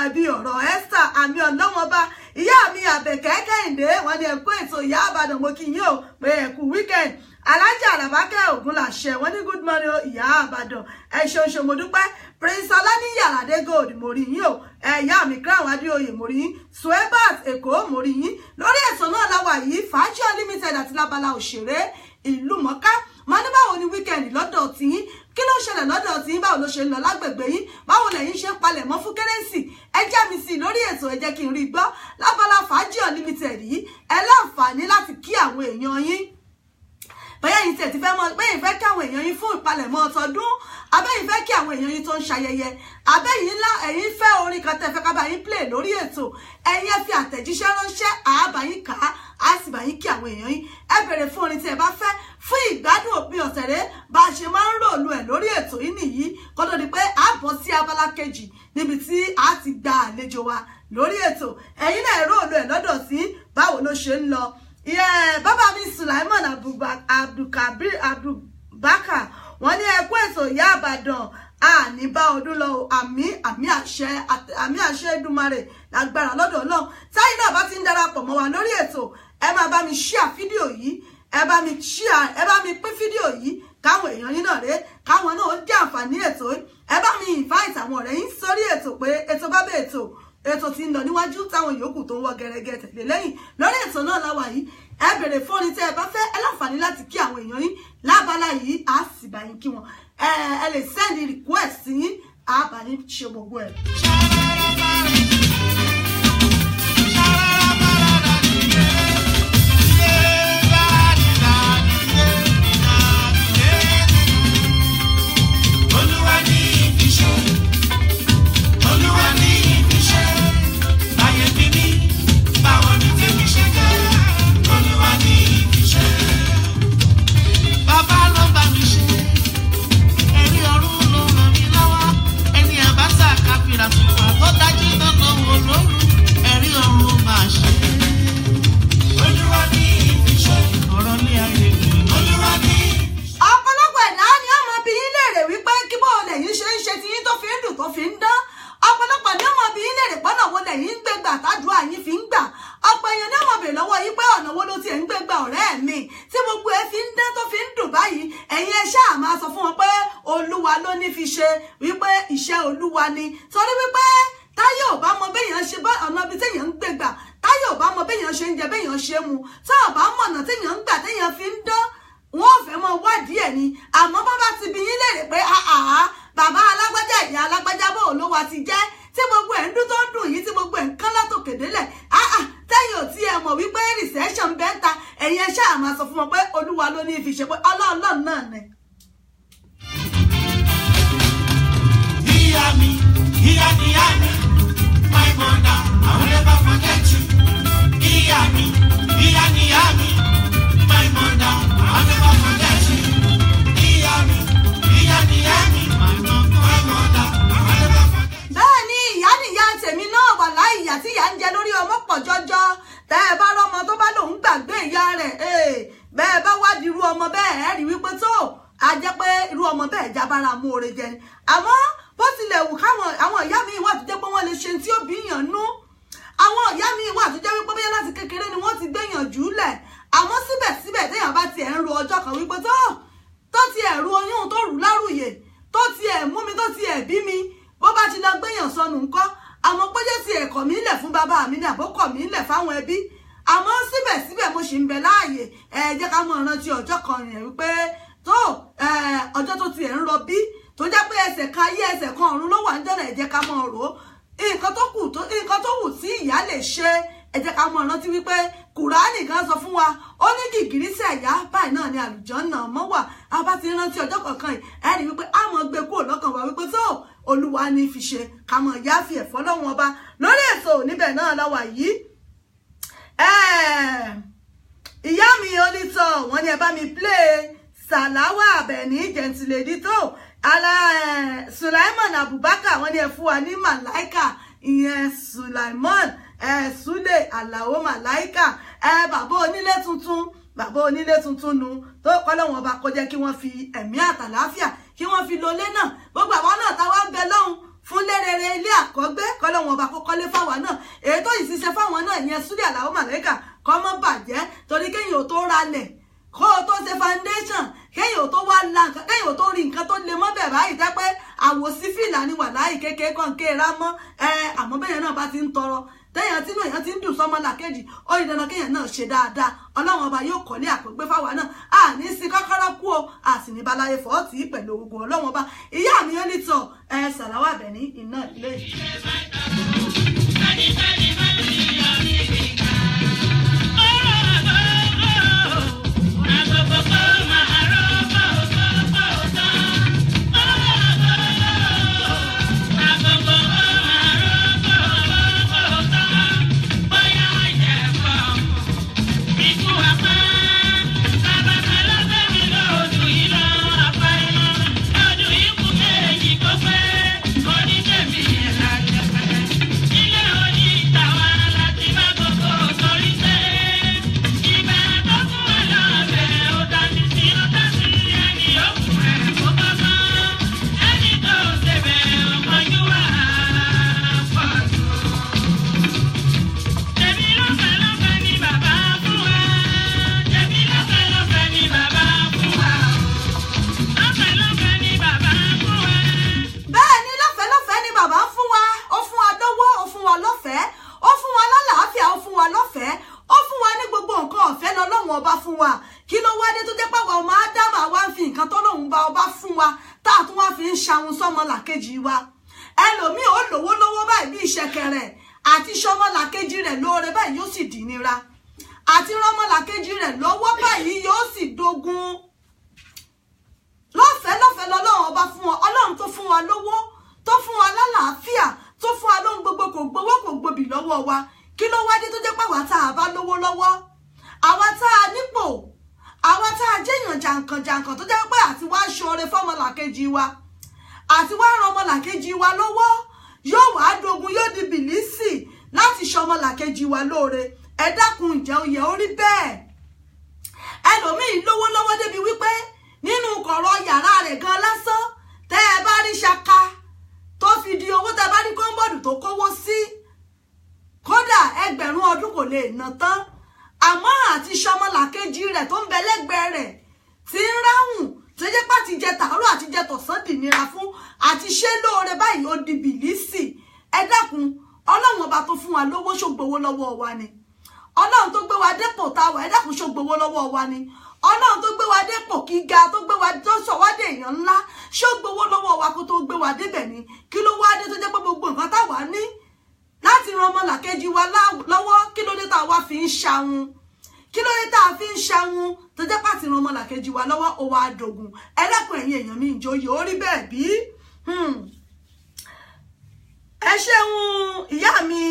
ẹbí ọ̀rọ̀ Esther. Àmì Ọlọ́run ọba. Ìyá mi Àbẹ̀kẹ́ Kẹ́hìndé wọ́n ní ẹ̀kú ètò ìyá Àbàdàn, mo kí yín o pé ẹ̀kú weekend. Alájà Àlàbákẹ́ Ògúnlàṣẹ wọ́n ní good morning o ìyá Àbàdàn, ẹ ṣeun ṣe mo dúpẹ́. Prince Ọláníyì Àlàdé Gold mo rí yín o. Ẹ̀yà mi Crown Adéoyè mo rí yín. Suebat Èkó mo rí yín. Lórí ètò náà láwà yìí, Fàájì Unlimited àti lábala òṣèré ìlú mọ̀ká. Mo ní báwo ni weekend lọ́dọ̀ tiyín? Kí ló ṣẹlẹ̀ lọ́dọ̀ tiyín? Báwo ló ṣe ń lọ lágbègbè yín? Báwo lẹ̀yin ṣe ń palẹ̀ mọ́ fún kérésì? Ẹ já mi sí lórí ètò, ẹ jẹ́ kí n rí gbọ́ lábala Fàájì Unlimited yìí. Ẹ láǹfààní láti kí àwọn èèyàn yín, bóyá yìí tẹ̀ ti fẹ́ mọ, bóyá ìfẹ́ kí àwọn èèyàn yín fún ìpalẹ̀mọ́ ọtọdún, abẹ́yìn fẹ́ kí àwọn èèyàn yín tó ń ṣayẹyẹ, abẹ́yìn ńlá ẹ̀yin fẹ́ orin kan tẹ́ fẹ́ ká bá yín play lórí ètò, ẹ̀yin ẹ fi àtẹ̀jíṣẹ́ ránṣẹ́, àá bá yín kà á, á sì bá yín kí àwọn èèyàn yín. Ẹ bèrè fún orin tí ẹ bá fẹ́ fún ìgbádùn òpin ọ̀sẹ̀ rẹ̀. Bá a ṣe máa ń ròlù ẹ̀ lórí ètò yìí nìyí, kó tó di pé a bọ́ sí abala kejì níbi tí a ti gba àlejò wa lórí ètò. Ẹ̀yin náà ròlù ẹ̀ lọ́dọ̀ sí báwo ló ṣe ń lọ. Bàbá mi Sulaiman Abdulkabir Abdulbakar wọ́n ní ẹkú ètò ìyá Àbàdàn, àní bá ọdún lọ, àmì àmì àṣẹ àmì àṣẹ Èdùmàrè lágbára lọ́dọ̀ Ọlọ́run. Táyì náà bá ti ń darapọ̀ mọ́ wa lórí ètò, ẹ máa bá mi ṣíà fídíò yìí, ẹ bá mi ṣíà, ẹ bá mi pín fídíò yìí káwọn èèyàn yín náà rèé, káwọn náà ó jẹ àǹfààní ètò yìí. Ẹ bá mi invite àwọn ọ̀rẹ́ yín sórí ètò pé ètò bá bẹ ètò, ètò tí ń lọ níwájú táwọn yòókù tó ń wọ gẹrẹgẹ tẹ̀lé lẹ́yìn. Lórí ètò náà láwà yìí, ẹ bèrè fóònù tẹ́ ẹ bá fẹ́, ẹ láǹfààní láti kí àwọn èèyàn yín lábala yìí, á sì bá yín kí wọn. Ẹ lè send request yín, á bá yín ṣe gbogbo ẹ̀. Olúwa ní ìfiṣẹ́, Olúwa ní tó fi ń dán. Ọ̀pọ̀lọpọ̀ ní ọmọ bíi ilé rẹ̀ pọ́nà wo lẹ́yìn ń gbé gbà tádùá yín fi ń gbà. Ọ̀pọ̀ èèyàn ní ọmọ bèèrè lọ́wọ́ yín pé ọ̀nà wo ló tiẹ̀ ń gbé gbà ọ̀rẹ́ mi tí gbogbo ẹ fi ń dán tó fi ń dùn báyìí. Ẹ̀yin ẹ ṣáà máa sọ fún wọn pé Olúwa ló ní fi ṣe, wípé iṣẹ́ Olúwa ni. Torí wípé táyé ò bá mọ béèyàn ṣe bá ọ̀nà ibi téèyàn ń gbé gbà, táyé ò bá mọ béèyàn ṣe ń jẹ béèyàn ṣe mu, tá ò bá mọ̀nà téèyàn ń gbà téèyàn fi ń dán, wọn ò fẹ́ mọ wádìí ẹ̀ ni. Àmọ́ bá bá ti bi yín léèrè pé àhàhà bàbá alágbájá ìyá alágbájá bó ló wa ti jẹ́ tí gbogbo ẹ̀ ń dún tó ń dùn yìí, tí gbogbo ẹ̀ ń kán látòkè délẹ̀, àhà tẹ́yìn ò tí ẹ mọ̀ wípé recession bẹ́ẹ̀ ta, ẹ̀yin ẹ ṣáà máa sọ fún wọn pé Olúwa ló ní fi ṣe, pé Ọlọ́run náà ni. Ìyá mi, ìyá ni ìyá mi, my mother, I will never forget you. Ìyá mi, ìyá ni ìyá mi, my mother, I will never forget you. Ìyá mi, ìyá ni ìyá mi, my mother, I will never forget you. Bẹ́ẹ̀ ni ìyá nìyá tèmi náà wà láì ìyá tí ìyá ń jẹ lórí ọmọ pọ̀ jọjọ. Tẹ́ ẹ bá rọ́mọ tó bá lòun gbàgbé ìyá rẹ̀, bẹ́ẹ̀ bá wádìí irú ọmọ bẹ́ẹ̀ ẹ rí wípé tó a jẹ́ pé irú ọmọ bẹ́ẹ̀ jábára mú oore jẹ ni. Àmọ́ bó tilẹ̀ wù káwọn àwọn ìyá mi wà tó jẹ́ pé wọ́n lè ṣe tí ó bí yàn nú. Àwọn ìyá mi wà tó jẹ́ wípé bóyá láti kékeré ni wọ́n ti gbéyàn jùlẹ̀. Àmọ́ síbẹ̀síbẹ̀ téèyàn bá tiẹ̀ ń ro ọjọ́ kan wípé tó tiẹ̀ ru oyún tó rù lárùyè, tó tiẹ̀ mú mi, tó tiẹ̀ bí mi, bó bá ti lọ gbéyàn sọnù ńkọ́. Àmọ́ péjé ti ẹ̀kọ́ mi lẹ̀ fún bàbá mi ní àbókọ̀ mi lẹ̀ fáwọn ẹbí. Àmọ́ síbẹ̀síbẹ̀ mo sì ń bẹ láàyè. Ẹ jẹ́ ká mọ̀ rántí ọjọ́ kan yẹn wípé tó ọjọ́ tó tiẹ̀ ń rọbí tó jẹ́ pé ẹsẹ̀ kan ayé ẹsẹ̀ kan ọ̀run ló wà ń jọ́nà. Ẹ jẹ́ ká mọ̀ rò ó nǹkan tó wù tí ìyá lè ṣe. Ẹ jẹ́ ká mọ̀ rántí wípé Kùránì kan sọ fún wa, ó ní gìgírísẹ̀ ìyá báyìí náà ni àlùjànnà mọ́ wà. A bá ti rántí ọjọ́ kọ̀ọ̀kan yìí, ẹ rí wípé a mọ̀ gbé kúrò lọ́kàn wa wípé tó Olúwa ní fi ṣe, ká mọ̀ ìyá fi ẹ̀fọ́ lọ́wọ́n ọba lórí ètò níbẹ̀ náà lọ́wọ́ yìí. Ìyá mi onítọ̀ wọ́n ní ẹ bá mi play Sàláwà Àbẹ̀ní gentilady tó ala Sulaiman Abubakar, wọ́n ní ẹ fún wa ní Màláìkà, ìyẹn Sulaiman Sule Alao Màláìkà, bàbá onílé tuntun, bàbá onílé tuntun nu tó kọ́ lọ́wọ́n ọba kó jẹ́ kí wọ́n fi ẹ̀mí àtàláfíà kí wọ́n fi lọlé náà. Gbogbo àwọn náà táwa ń bẹ lọ́hùn fún lérere ilé àkọ́gbé, kọ́ lọ́wọ́n ọba kó kọ́lé fáwa náà. Èyí tó yìí ṣiṣẹ́ fáwọn náà ìyẹn Sule Alao Màláìkà kọ́ mọ́ bàjẹ́, torí kéèyàn ò tó ralẹ̀, kó o tó ṣe foundation, kéèyàn ò tó wá la nǹkan, kéèyàn ò tó rí nǹkan tó lè mọ́ bẹ̀ báyìí tẹ́ pé àwòsí fìlà ni wà láì kékeré kan kéèrà mọ́. Àmọ́ bẹ́yẹn náà bá ti ń tọrọ téèyàn tínú èèyàn ti ń dùn sọmọ làkejì, ó yí dandan kéèyàn náà ṣe dáadáa. Ọlọ́run ọba yóò kọ́lé àpògbé fáwa náà, a ní sí kọ́kọ́rọ́ kú o, a sì ní balaye fọ́ọ̀tì pẹ̀lú ogun Ọlọ́run ọba. Ìyá mi ó ní tọ̀ Sàláwà Àbẹ̀ní iná ilé. Kejì wa ẹlòmíì ó lówó lọ́wọ́ báyìí bí ìṣẹ̀kẹ̀rẹ̀ àti ṣọmọlàkejì rẹ̀ lóore báyìí yóò sì dìnira, àti rọmọlàkejì rẹ̀ lọ́wọ́ báyìí yóò sì dogun. Lọ́fẹ̀ẹ́ lọ́fẹ̀ẹ́ lọ́lọ́run ọba fún wọn. Ọlọ́run tó fún wa lówó, tó fún wa lálàáfíà, tó fún wa lóhun gbogbo, kò gbowó kò gbobì lọ́wọ́ wa. Kí ló wá dé tó jẹ́ pé àwa tá a bá lówó lọ́wọ́, àwa tá a nípò, àwa tá a jẹ́yàn jàǹkànjàǹkàn tó jẹ́ pé àti wá ṣoore fọ́mọlàkejì wa, àti wá ran ọmọlàkejì wa lọ́wọ́, yóò wá dogun, yóò di bìlísì láti ṣe ọmọlàkejì wa lóore. Ẹ dákun, ǹjẹ́ ó yẹ ó rí bẹ́ẹ̀? Ẹlòmíín lówó lọ́wọ́ débi wípé nínú kọ̀rọ̀ yàrá rẹ̀ gan lásán, tẹ́ ẹ bá rí ṣaka tó fi di owó. Tẹ́ bá ní kọ́ńbọ̀dù tó kówó sí, kódà ẹgbẹ̀rún ọdún kò lè ná tán. Àmọ́ àti ṣọmọlàkejì rẹ̀ tó ń bẹ lẹ́gbẹ̀ẹ́ rẹ̀ tí ń ráhùn, tó jẹ́ pé àti jẹ tàárọ̀ àti jẹ tọ̀sán dì nira fún, àti ṣe lóore báyìí ó di bìlísì. Ẹ dákun, Ọlọ́run ọba tó fún wa lówó ṣó gbowó lọ́wọ́ wa ni? Ọlọ́run tó gbé wa dépò táwa, ẹ dákun, ṣó gbowó lọ́wọ́ wa ni? Ọlọ́run tó gbé wa dépò gíga, tó gbé wa, tó sọ wá dé èèyàn ńlá, ṣó gbowó lọ́wọ́ wa kó tó gbé wa débẹ̀ ni? Kí ló wá dé tó jẹ́ pé gbogbo nǹkan táwa ní láti ran ọmọlàkejì wa lọ́wọ́, kí ló dé tá a wá fi ń ṣahun? Kí ló dé tá a fi ń ṣahun tó jẹ́ pàtì ran ọmọlàkejì wa lọ́wọ́ ó wá dògùn? Ẹ dákun, ẹ̀yin èèyàn mi, ìjòyè ó rí bẹ́ẹ̀ bí? Ẹ ṣeun ìyá mi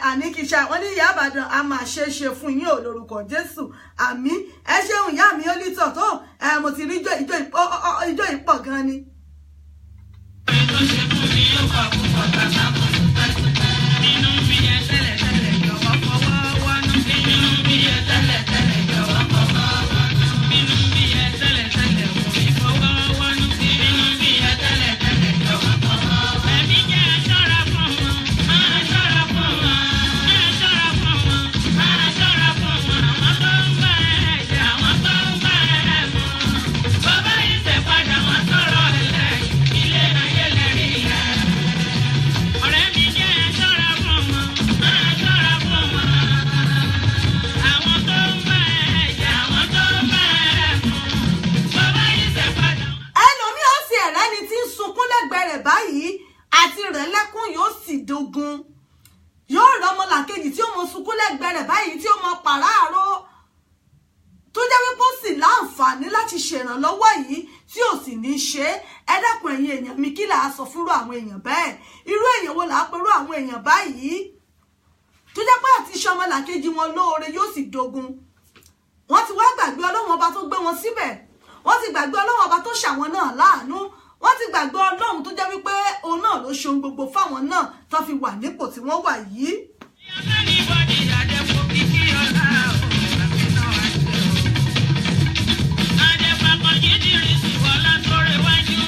Àníkìṣà, wọn ní ìyá Ìbàdàn a máa ṣe é ṣe fún yín ò lórúkọ Jésù, àmín. Ẹ ṣeun ìyá mi Olítọ̀ tó mo ti rí ijó ijó ìpọ̀ gan ni. Tó ṣe fún mi ó kọ̀ púpọ̀, bàbá, mo dúpẹ́ dúpẹ́. Inú bí ẹ tẹ́lẹ̀ tẹ́lẹ̀, jọ̀wọ́ fọwọ́ wọnú. Inú bí ẹ tẹ́lẹ̀ tẹ́lẹ̀, jọ̀wọ́ fọwọ́ wọnú. Inú bí ẹ tẹ́lẹ̀ tẹ́lẹ̀, wò mí fọwọ́ wọnú. Inú bí ẹ tẹ́lẹ̀ tẹ́lẹ̀, jọ̀wọ́ fọwọ́ wọnú. Ẹ̀mí jẹ́ aṣọ́ra fún wọn, máa ṣọ́ra fún wọn, máa ṣọ́ra fún wọn, máa ṣọ́ra fún wọn. Àwọn tó ń bá ẹ jẹ, àwọn tó ń bá ẹ mọ̀. Bàbá yìí tẹ̀ padà, wọ́n sọ̀rọ̀ ẹlẹ́yìn. Ilé ayé lẹ́rìí yẹn. Ọ̀rẹ́ mi jẹ́ ṣọ́ra fún wọn, máa ṣọ́ra fún wọn. Àwọn tó ń bá ẹ jẹ, àwọn tó ń bá ẹ mọ̀. Bàbá yìí tẹ̀ padà. Ẹlòmíì ó sì ẹ̀rẹ́ ni tí ń sunkún lẹ́gbẹ̀ẹ́ rẹ̀ báyìí, àti rẹ̀ lẹ́kún yóò sì dogun. Yóò rọmọlàkejì tí ó mọ sunkún lẹ́gbẹ̀ẹ́ rẹ̀ báyìí, tí ó mọ pàráàró, tó jẹ́ wípé ó sì láǹfààní láti ṣèrànlọ́wọ́ yìí, tí ò sì ní ṣe é. Ẹ dákun, ẹ̀yin èèyàn mi, kí là á sọ fúnrú àwọn èèyàn bẹ́ẹ̀? Irú èèyàn wo là á perú àwọn èèyàn báyìí tó jẹ́ pé àti ṣọmọlàkejì wọn lóore yóò sì dogun? Wọ́n ti wá gbàgbé Ọlọ́run ọba tó gbé wọn síbẹ̀, wọ́n ti gbàgbé Ọlọ́run ọba tó ṣàwọn náà láàánú, wọ́n ti gbàgbé Ọlọ́run tó jẹ́ wípé òun náà ló ṣe ohun gbogbo fáwọn náà tó fi wà nípò tí wọ́n wà yìí. Anybody Adẹ́fọ́ kíkí ọ̀la o, àmì náà á ṣe o. Adẹ́fàkọ̀ jídìrì sí wọlá sórí iwájú.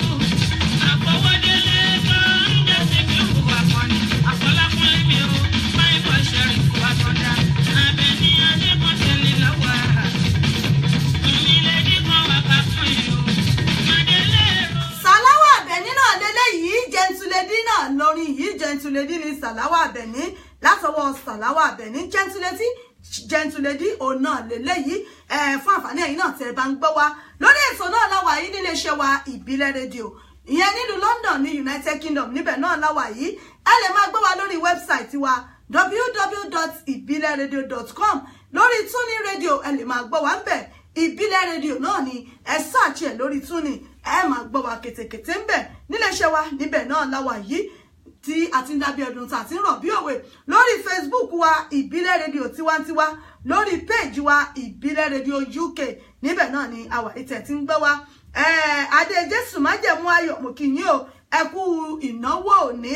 Àfọwọ́délé tó ń jẹ́ síkírù akọni. Àfọlákúnlé mi o, máìbọ̀ ṣẹ̀rì fún àtọ̀dá. Abẹ́ni Adékọ̀ṣe ní lọ́wọ́. Ìmílẹ̀ dígbọ́n wà ká fún yìí o. Màdélé ro. Sàláwà Àbẹ̀ní náà lélẹ́yìí, Gentle náà lórin yìí. Gentle ni Sàláwà Àbẹ̀ní, látọwọ́ Sàláwà Àbẹ̀ní, Gentle, Gentle òun náà lélẹ́yìí. Fún àǹfààní ẹ̀yin náà tẹ́ ẹ bá ń gbọ́ wa lórí ètò náà láwà yìí níléeṣẹ́ wa Ìbílẹ̀ Rédíò, ìyẹn nílùú London ní United Kingdom, níbẹ̀ náà láwà yìí. Ẹ lè máa gbọ́ wa lórí website wa, www.ibileradio.com. Lórí TuneIn Radio, ẹ lè máa gbọ́ wa ń bẹ̀. Ìbílẹ̀ Rédíò náà ni ẹ search ẹ̀ lórí TuneIn, ẹ máa gbọ́ wa kètèkètè ń bẹ̀. Níléeṣẹ́ wa níbẹ̀ náà láwà yìí tí a ti ń dábí ọdún tá a ti ń rọ̀ bí òwe. Lórí Facebook wa, Ìbílẹ̀ Rédíò Tiwantiwa, lórí péèjì wa, Ìbílẹ̀ Rédíò UK, níbẹ̀ náà ni àwà ìtẹ̀ tí ń gbọ́ wa. Adé Jésù Májẹ̀mú Ayọ̀, mo kí yín o, ẹ kú ìnáwó òní.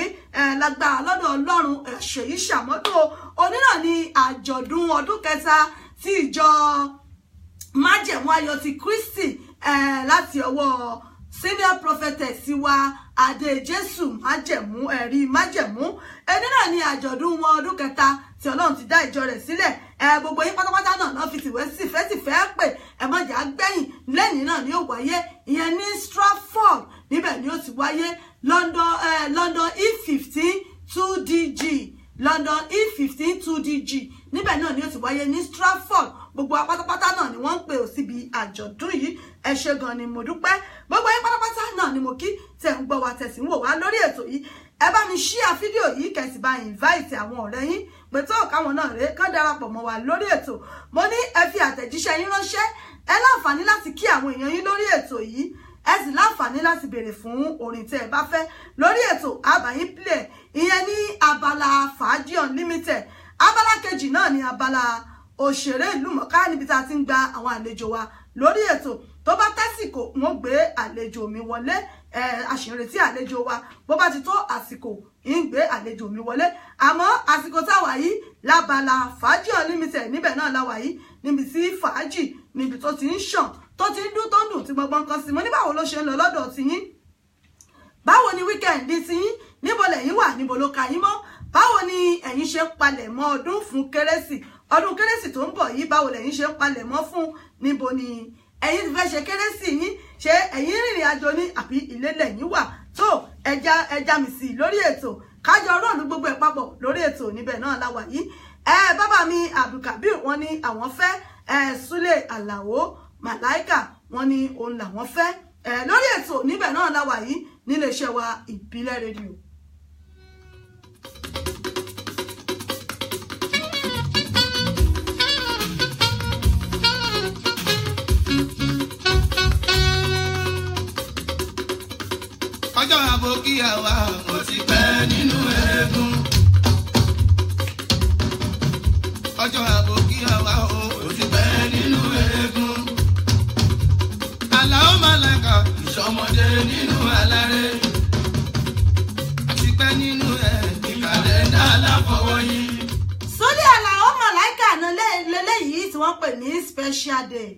Lágbára lọ́dọ̀ Ọlọ́run, ṣèyí ṣàmọ́dún o. Òní náà ni àjọ̀dún ọdún kẹta tí ìjọ Májẹ̀mú Ayọ̀ ti Kristi láti ọwọ́ senior prophetess wa, Adé Jésù Májẹ̀mú, Ẹ̀rí Májẹ̀mú. Ẹni náà ni àjọ̀dún wọn, ọdún kẹta tí Ọlọ́run ti dá ìjọ rẹ̀ sílẹ̀. Gbogbo yín pátápátá náà náà fi tìwẹ́ sífẹ́ pè ẹ mọ̀jà gbẹ̀yìn. Lẹ́yìn náà ni ó wáyé, ìyẹn ní Stratford, níbẹ̀ ni ó ti wáyé, London, London E15 2DG, London E15 2DG, níbẹ̀ náà ni ó ti wáyé ní Stratford. Gbogbo wa pátápátá náà ni wọ́n ń pè ó síbi àjọ̀dún yìí. Ẹ ṣé gan ni mo dúpẹ́. Gbogbo yín pátápátá náà ni mo kí tẹ̀ ń gbọ́ wa, tẹ̀ sí ń wò wá lórí ètò yìí. Ẹ bá mi share fídíò yìí, kẹ́ sì bá invite àwọn ọ̀rẹ́ yín pé tó káwọn náà rèé kán darapọ̀ mọ́ wa lórí ètò. Mo ní ẹ fi àtẹ̀jíṣẹ́ yín ránṣẹ́. Ẹ láǹfààní láti kí àwọn èèyàn yín lórí ètò yìí, ẹ sì láǹfààní láti béèrè fún orin tẹ́ ẹ bá fẹ́ lórí ètò, àbáyín play. Ìyẹn ní abala Fàájì Unlimited. Abala kejì náà ní abala òṣèré ìlú mọ̀ká, níbi tá a ti ń gba àwọn àlejò wa lórí ètò. Tó bá tásìkò, wọ́n gbé àlejò mi wọlé. A sì ń retí àlejò wa. Bó bá ti tó àsìkò, ń gbé àlejò mi wọlé. Àmọ́ àsìkò táwa yìí, lábala Fàájì Unlimited, níbẹ̀ náà láwa yìí, níbi tí fàájì, níbi tó ti ń ṣàn, tó ti ń dún, tó ń dùn, tí gbọngbọn kan sí. Mo ní báwo ló ṣe ń lọ lọ́dọ̀ tiyín? Báwo ni weekend ti yín? Níbo lẹ̀yin wà? Níbo ló ka yín mọ́? Báwo ni ẹ̀yin ṣe ń palẹ̀ mọ́ ọdún fún kérésì? Ọdún kérésì tó ń bọ̀ yìí, báwo lẹ̀yin ṣe ń palẹ̀ mọ́ fún? Níbo ni ẹ̀yin ti fẹ́ ṣe kérésì yín? Ṣé ẹ̀yin rìnrìn àjò ní àbí ilé lẹ̀yin wà? Tó ẹja mi sí lórí ètò, kájọ rọ́ọ̀lù gbogbo ẹ̀ papọ̀ lórí ètò níbẹ̀ náà la wà yìí. Bàbá mi Abdulkabir wọ́n ní àwọn fẹ́ Súlè Àlàó Màláìkà, wọ́n ní òun làwọn fẹ́ lórí ètò níbẹ̀ náà la wà yìí nílé iṣẹ́ wa Ìbílẹ̀ Rédíò. Ọjọ́ àbòkíyà wa mo ti pẹ́ nínú eégún. Ọjọ́ àbòkíyà wa o ti pẹ́ nínú eégún. Àlàó Màláíkà ìṣọmọdé nínú aláré. Àti pẹ́ nínú ẹ̀ ní kàlẹ́ndà aláfọwọ́yí. Súlè Àlàó Màláíkà náà lélẹ́yìí tí wọ́n pè ní special day.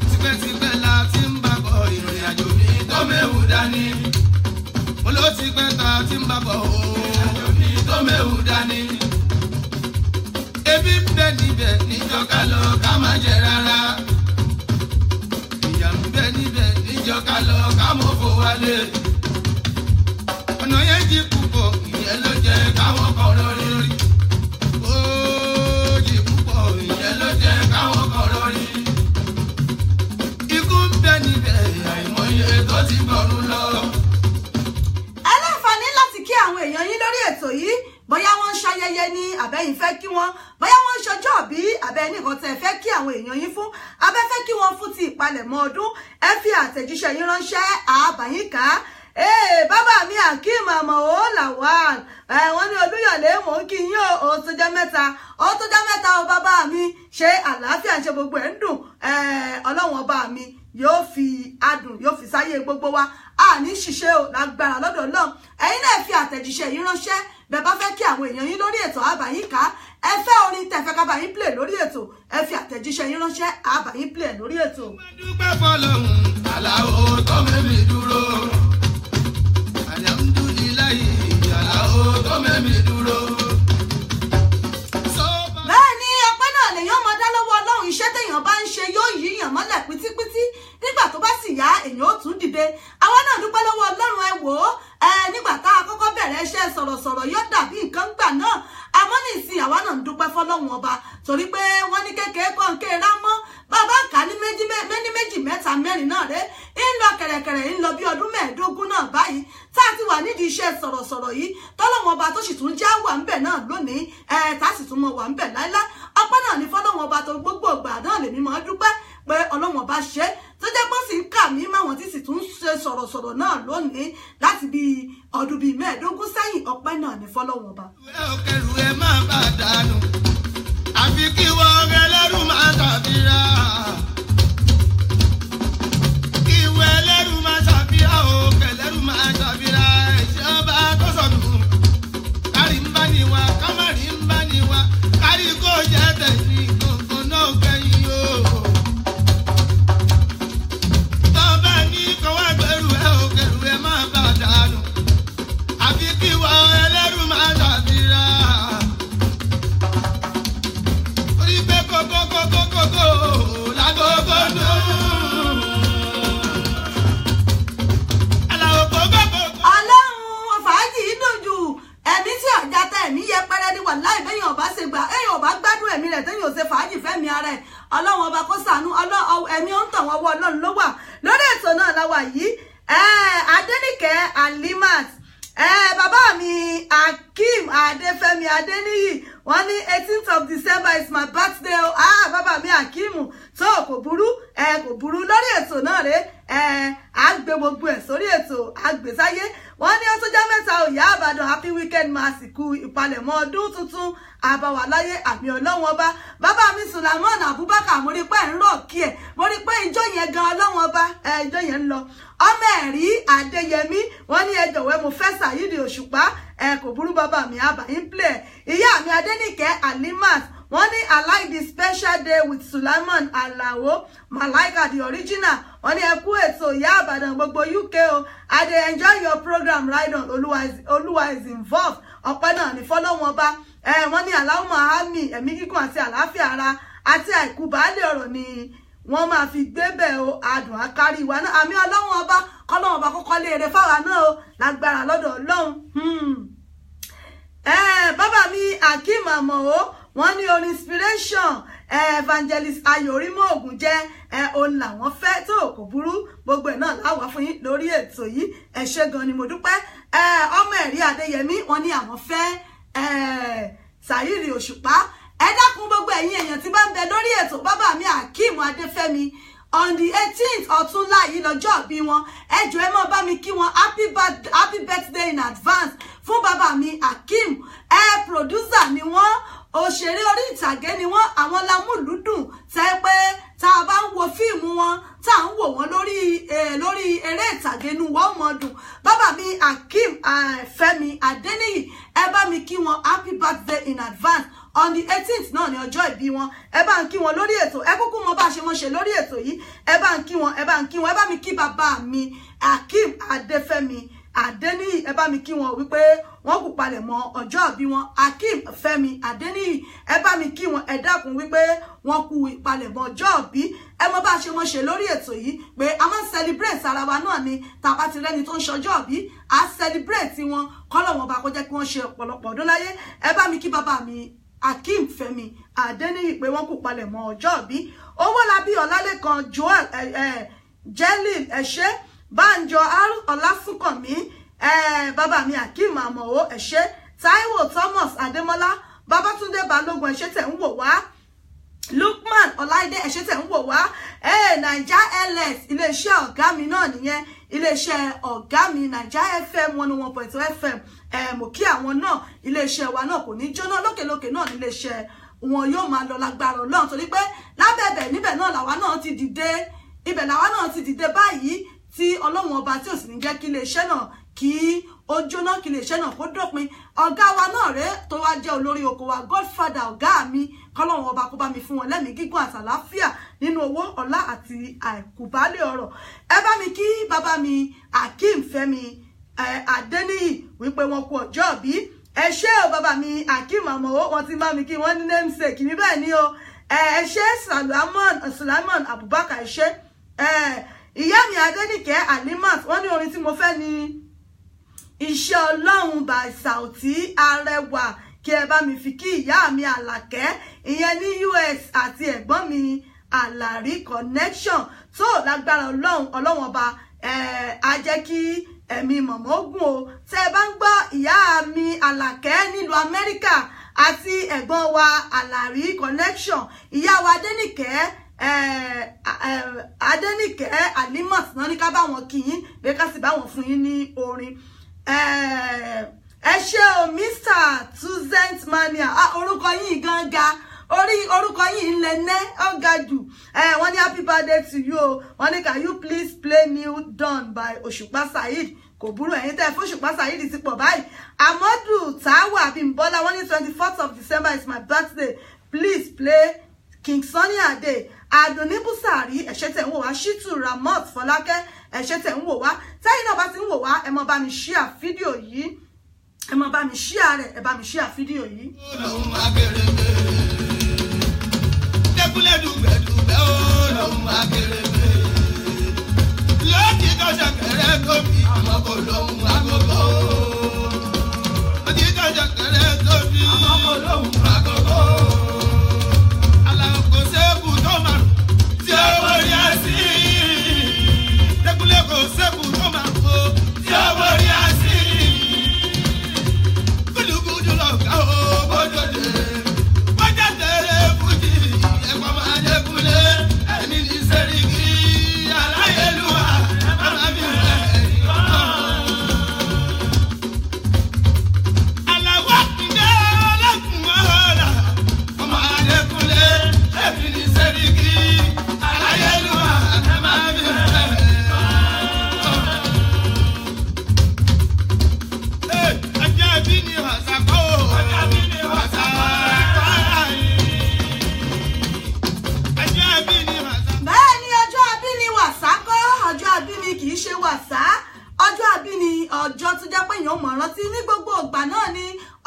Tipẹ́tipẹ́ la ti ń bá bọ̀ ìrìn àjò mi tó méwu dání. Mo ló ti pẹ́ ta ti ń bá bọ̀ ìrìn àjò mi tó méwu dání. Ebi ń bẹ níbẹ̀ níjọ́ ká lọ ká má jẹ rárá. Ìyà ń bẹ níbẹ̀ níjọ́ ká lọ ká mọ̀ fò wálé. Ọ̀nà yẹn jí púpọ̀, ìyẹn ló jẹ́ káwọn kan lórí. Ó jí púpọ̀, ìyẹn ló jẹ́ káwọn kan lórí. Ikú ń bẹ níbẹ̀, àìmọye tó ti gbọ̀run lọ. Ẹ láǹfààní láti kí àwọn èèyàn yín lórí ètò yìí, bóyá wọ́n ń ṣayẹyẹ ní àbẹ́yìn fẹ́ kí wọ́n, bóyá wọ́n ń ṣọjọ́ bí àbẹ́ nìkan tẹ́ fẹ́ kí àwọn èèyàn yín fún, abẹ́ fẹ́ kí wọ́n fún ti ìpalẹ̀mọ́ ọdún, ẹ fi àtẹ̀jíṣẹ́ yín ránṣẹ́ àbáyín ká. Bàbá mi Akeem Àmọ̀ó Lawal, wọ́n ní Olúyọ̀lé mò ń kí yín o, ó tó jẹ́ mẹ́ta, ó tó jẹ́ mẹ́ta o bàbá mi, ṣé àlàáfíà ṣe gbogbo ẹ̀ ń dùn? Ọlọ́run ọba mi yóò fi adùn yóò fi sáyé gbogbo wa, a ní ṣiṣẹ́ o lágbára lọ́dọ̀ Ọlọ́run. Ẹ̀yin náà fi àtẹ̀jíṣẹ́ yín ránṣẹ́ bẹ́ẹ̀ bá fẹ́ kí àwọn èèyàn yín lórí ètò àbáyín ká. Ẹ fẹ́ orin tẹ́ fẹ́ ká bá yín play lórí ètò, ẹ fi àtẹ̀jíṣẹ́ yín ránṣẹ́ àbá yín play lórí ètò. Dúpẹ́ fọlọ́hún Àlàó tó mẹ́mi dúró. Alhamdulilayi Àlàó tó mẹ́mi dúró. Bẹ́ẹ̀ ni ọpẹ́ náà lèèyàn máa dá lọ́wọ́ Ọlọ́run. Iṣẹ́ téèyàn bá ń ṣe yóò yíyàn mọ́lẹ̀ pítípítí, nígbà tó bá sì yá èèyàn ó tún dìde. Àwa náà dúpẹ́ lọ́wọ́ Ọlọ́run. Ẹ wò ó, nígbà tá a kọ́kọ́ bẹ̀rẹ̀ iṣẹ́ sọ̀rọ̀sọ̀rọ̀ yóò dàbí nǹkan gbà náà, àmọ́ nísìnyí àwa náà ń dúpẹ́ fọlọ́run ọba, torí pé wọ́n ní kékeré kọ́ńké rámọ́ bàbá kà ní méjì mẹ́ta mẹ́rin náà rẹ́ ń lọ kẹ̀rẹ̀kẹ̀rẹ̀ ń lọ bí ọdún 15 náà báyìí tá a ti wà nídìí iṣẹ́ sọ̀rọ̀sọ̀rọ̀ yìí, tọ́lọ́run ọba tó sì tún já wà ńbẹ̀ náà lónìí, tá a sì tún mọ wà ńbẹ̀ láíláí. Ọpẹ́ náà ní fọlọ́run ọba tó gbogbo ìgbà náà lèmi máa dúpẹ́ pé Ọlọ́run ọba ṣe tó jẹ́ pé ó sì ń kà mí máwọn tí sì tún ṣe sọ̀rọ̀sọ̀rọ̀ náà lónìí láti bí ọdún bíi 15 sẹ́yìn. Ọpẹ́ náà ní fọlọ́run ọba. Ẹ ò kẹrù ẹ má bà dànù, àfi kí wọ́n rẹ lẹ́rù máa tàbíra. Kí wọ́n ẹlẹ́rù máa ṣàfihàn o, kẹlẹ́rù máa ṣàfihàn ẹ̀ṣẹ̀ ọba tó sọnù. Kárí ń bá ní wa, kámárì ń bá ní wa, kárí kó jẹ́ tẹ̀yìn gbọ̀ngàn náà kẹ́yìn o. Tọ́ba ní kọ́wá gbẹrù ẹ ò kẹrù ẹ má bà dànù, àfi kí wọ́n ẹlẹ́rù máa ṣàfihàn. Orí pé kókókókókó lágógó dùn. Àlàó kókókókó. Ọlọ́run fàájì dùn jù, ẹ̀mí tí ọ̀já tẹ ẹ̀mí yẹpẹrẹ ni wàláì bẹ́yìn ọba ṣe gbà, ẹ̀yìn ọba gbádùn ẹ̀mí rẹ̀ tẹ́yìn ò ṣe fàájì fẹ́mi ara ẹ̀. Ọlọ́run ọba kó ṣàánú, ẹ̀mí ó ń tàn wọ́n wọ́ Ọlọ́run ló wà lórí ètò náà láwa yìí. Adéníkẹ́ Alimat, bàbá mi Akeem Adéfẹ́mi Adéníyì wọ́n ní 18th of December is my birthday o. Bàbá mi Akeem tó kò burú, kò burú lórí ètò náà rè é, à ń gbé gbogbo ẹ̀ sórí ètò àgbèsáyé. Wọ́n ní ó tó jẹ́ mẹ́ta òyà Àbàdàn, happy weekend máa sì kú ìpalẹ̀mọ́ ọdún tuntun àbáwáláyé àmì Ọlọ́run ọba. Bàbá mi Sulaimon Abubakar, mo rí pé ń rọ̀ kí ẹ̀, mo rí pé ijó yẹn gan Ọlọ́run ọba, ijó yẹn ń lọ. Ọmọ ẹ̀rí Adéyẹmí wọ́n ní ẹ jọ̀wọ́ mo fẹ́ Saheed Òṣùpá, kò burú bàbá mi àbáyín plẹ̀. Ìyá mi Adéníkẹ́ Alimat Wọ́n ní I like the special day with Sulaiman Alao Malaika the original. Wọ́n ní ẹ kú ètò ìyá Ìbàdàn gbogbo UK o. I dey enjoy your program right on. Olúwa is involved. Ọpẹ́ náà ní fọlọ́wọ́n ọba. Wọ́n ní Alao Mahami ẹ̀mí gígùn àti àlàáfíà ara àti àìkú baálé ọ̀rọ̀ ni wọ́n máa fi gbé bẹ́ẹ̀ o. Adùn akárí ìwà náà àmì ọlọ́wọ́n ọba kọ́lọ́wọ́n ọba kọ́kọ́ léere fáwa náà o lágbára lọ́dọ̀ ọlọ́run. Bàbá mi Akeem Amao wọ́n ní orin inspiration evangelist Ayorimo Ogun jẹ́ òun làwọn fẹ́ tó kò burú gbogbo ẹ̀ náà láwàá fún yín lórí ètò yìí. Ẹ ṣé gan ni mo dúpẹ́. Ọmọ ẹ̀rí Adéyẹmí wọ́n ní àwọn fẹ́ Saheed Òṣùpá. Ẹ dákun gbogbo ẹ̀yin èèyàn tí bá ń bẹ lórí ètò bàbá mi Akeem Adéfẹ́mi on the 18th ọ̀túnla yìí lọ́jọ́ bí wọn. Ẹ jọ̀ọ́ ẹ máa bá mi kí wọn happy birthday in advance fún bàbá mi Akeem. Producer ni wọ́n, òṣèré orí ìtàgé ni wọ́n, àwọn lámúlùdùn tẹ́ pé tá a bá ń wo fíìmù wọn tá à ń wò wọ́n lórí lórí eré ìtàgé inú wọn mọ̀ dùn. Bàbá mi Akeem Fẹ́mi Adéníyì ẹ bá mi kí wọn happy birthday in advance on the 18th náà ni ọjọ́ ìbí wọn. Ẹ bá ń kí wọn lórí ètò. Ẹ kúkú mọ bá a ṣe mọ ṣe lórí ètò yìí. Ẹ bá ń kí wọn, ẹ bá ń kí wọn, ẹ bá mi kí bàbá mi Akeem Adéfẹ́mi Adéníyì. Ẹ bá mi kí wọn wípé wọ́n kò palẹ̀ mọ́ ọjọ́ ìbí wọn. Akeem Fẹ́mi Adéníyì ẹ bá mi kí wọn, ẹ dákun wípé wọ́n kú ìpalẹ̀mọ́ ọjọ́ ìbí. Ẹ mọ bá a ṣe mọ ṣe lórí ètò yìí pé a máa ń celebrate ara wa náà ni. Tá a bá ti rẹ́ni tó ń ṣọjọ́ ìbí a celebrate wọn kọ́lọ́wọ́n bá kó jẹ́ kí wọ́n ṣe ọ̀pọ̀lọpọ̀ ọdún láyé. Ẹ bá mi kí bàbá mi Akeem Fẹ́mi Adéníyì pé wọ́n kò palẹ̀ mọ́ ọjọ́ ìbí. Owólabí Ọlálékan Joel Jelil ẹ̀ṣẹ́ Bánjọ Ọlásùnkànmí bàbá mi Akeem Amao ẹ̀ṣẹ́ Táíwò Thomas Adémọ́lá Babátúndé Balógun ẹ̀ṣẹ́ tẹ̀ ń wò wá. Lukman Ọláìdé ẹ̀ṣẹ́ tẹ̀ ń wò wá. Naija LS iléeṣẹ́ ọ̀gá mi náà nìyẹn, iléeṣẹ́ ọ̀gá mi Naija FM 101.2 FM. Mo kí àwọn náà, iléeṣẹ́ wa náà kò ní jóná, lókèlókè náà níléeṣẹ́ wọn yóò máa lọ lágbára Ọlọ́run torí pé lábẹ́bẹ̀ níbẹ̀ náà làwa náà ti dìde, ibẹ̀ làwa náà ti dìde báyìí tí Ọlọ́run ọba tí ò sì ní jẹ́ kí iléeṣẹ́ náà kí ó jóná, kí iléeṣẹ́ náà kó dópin. Ọ̀gá wa náà rèé tó wá jẹ́ olórí oko wa, godfather ọ̀gá mi, kọ́lọ́run ọba kó bá mi fún wọn lẹ́mìí gígùn àtàláfíà nínú owó ọlá àti àìkúbálẹ̀ ọ̀rọ̀. Ẹ bá mi kí bàbá mi Akeem Fẹ́mi Adéníyì wípé wọn kú ọjọ́ ìbí. Ẹ ṣé o bàbá mi Akeem Amao, wọn ti bá mi kí wọn ní namesake mi bẹ́ẹ̀ ni o. Ẹ ṣé Sulaiman Abubakar ẹ ṣé. Ìyá mi Adéníkẹ́ Alimat wọ́n ní orin tí mo fẹ́ ni Iṣẹ́ Ọlọ́run by Sauti Arẹwà, kí ẹ bá mi fi kí ìyá mi Àlàkẹ́ ìyẹn ní US àti ẹ̀gbọ́n mi Àlàrí connection tó lágbára Ọlọ́run. Ọlọ́run ọba á jẹ́ kí ẹ̀mí mọ̀mọ́ ogun o. Tẹ́ ẹ bá ń gbọ́ ìyá mi Àlàkẹ́ nílùú Amẹ́ríkà àti ẹ̀gbọ́n wa Àlàrí connection, ìyá wa Adéníkẹ́ Adéníkẹ́ Alimat náà ní ká bá wọn kí yín pé ká sì bá wọn fún yín ní orin. Ẹ ṣé o Mr. Tuzent Mania, orúkọ yín gangan orí orúkọ yìí ń lẹ nẹ́ ó ga jù. Wọ́n ní happy birthday to you o. Wọ́n ní can you please play New Dawn by Òṣùpá Saheed. Kò burú, ẹ̀yin tẹ́ fún Òṣùpá Saheed ti pọ̀ báyìí. Amadu Tawa Abimbola wọ́n ní 24th of December is my birthday, please play King Sunny Ade. Àdùnní Búsàrí ẹ̀ṣẹ́ tẹ̀ ń wò wá. Ṣítù Ramot Fọlákẹ́ ẹ̀ṣẹ́ tẹ̀ ń wò wá. Tẹ́yìn náà bá ti ń wò wá ẹ máa bá mi share fídíò yìí, ẹ máa bá mi share rẹ̀, ẹ bá mi share fídíò yìí.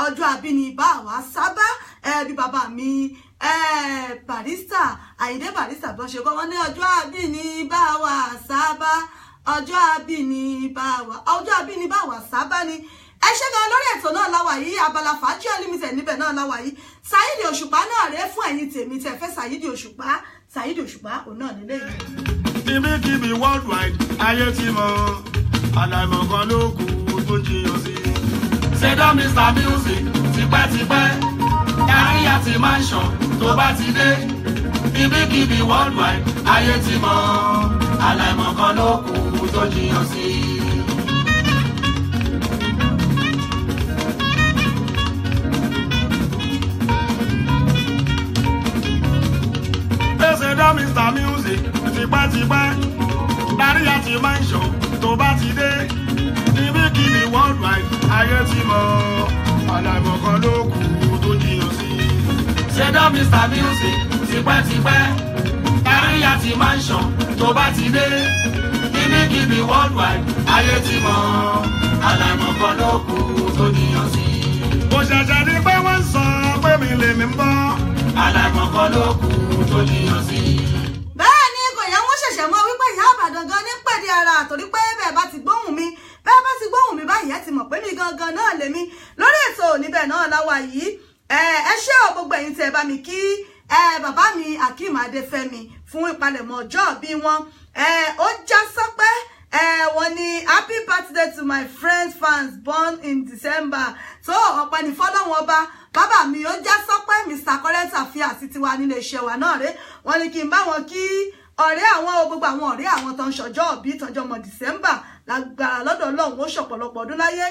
Ọjọ́ àbínibá wa sábà bí bàbá mi Barrister Àyìndé Barrister bọ́n ṣe kọ́ wọn ní ọjọ́ àbínibá wa sábà, ọjọ́ àbínibá wa, ọjọ́ àbínibá wa sábà ni. Ẹ ṣé gan lórí ètò náà láwà yìí, abala Fàájì Unlimited níbẹ̀ náà láwà yìí. Saheed Òṣùpá náà rèé fún ẹ̀yin tèmi tẹ́ fẹ́ Saheed Òṣùpá. Saheed Òṣùpá òun náà nílé yìí. Ibikíbi worldwide ayé ti mọ̀, àlàmọ̀ kan ló kù tó jiyàn sí. Ṣẹ̀dá Mr Music tipẹ́tipẹ́, káríyá ti mansion tó bá ti dé. Ibikíbi worldwide ayé ti mọ̀, àlàmọ̀ kan ló kù tó jiyàn sí. Ṣẹ̀dá Mr Music tipẹ́tipẹ́, káríyá ti mansion tó bá ti dé. Ibikíbi worldwide ayé ti mọ̀, àlàmọ̀ kan ló kù tó jiyàn sí. Ṣẹ̀dá Mr Music tipẹ́tipẹ́, káríyá ti mansion tó bá ti dé. Ibikíbi worldwide ayé ti mọ̀, àlàmọ̀ kan ló kù tó jiyàn sí. Kò ṣẹ̀ṣẹ̀ ní pé wọ́n ń sọ pé mi lèmi ń bọ́. Àlàmọ̀ kan ló kù tó jiyàn sí. Bẹ́ẹ̀ ni kò yẹ wọ́n ṣẹ̀ṣẹ̀ mọ̀ wípé ìyá Ìbàdàn gan ní pèdè ara, torí pé bẹ́ẹ̀ bá ti gbóhùn mi, bẹ́ẹ̀ bá ti gbóhùn mi báyìí ẹ ti mọ̀ pé mi gangan náà lèmi lórí ètò níbẹ̀ náà láwa yìí. Ẹ ṣé o gbogbo ẹ̀yin tí ẹ bá mi kí bàbá mi Akeem Adéfẹ́mi fún ìpalẹ̀mọ́ ọjọ́ bí wọn. Ó já sọpẹ́. Wọ́n ní happy birthday to my friends fans born in December. Tó ọpẹ́ ní fọ́lọ́run ọba. Bàbá mi ó já sọpẹ́ Mr Current Affairs tiwa nílé iṣẹ́ wa náà rè. Wọ́n ní kí n bá wọn kí ọ̀rẹ́ àwọn o, gbogbo àwọn ọ̀rẹ́ àwọn tó ń ṣọjọ́ òbí tọjọ́ ọmọ December lágbára lọ́dọ̀ Ọlọ́run ó ṣọ̀pọ̀lọpọ̀ ọdún láyé.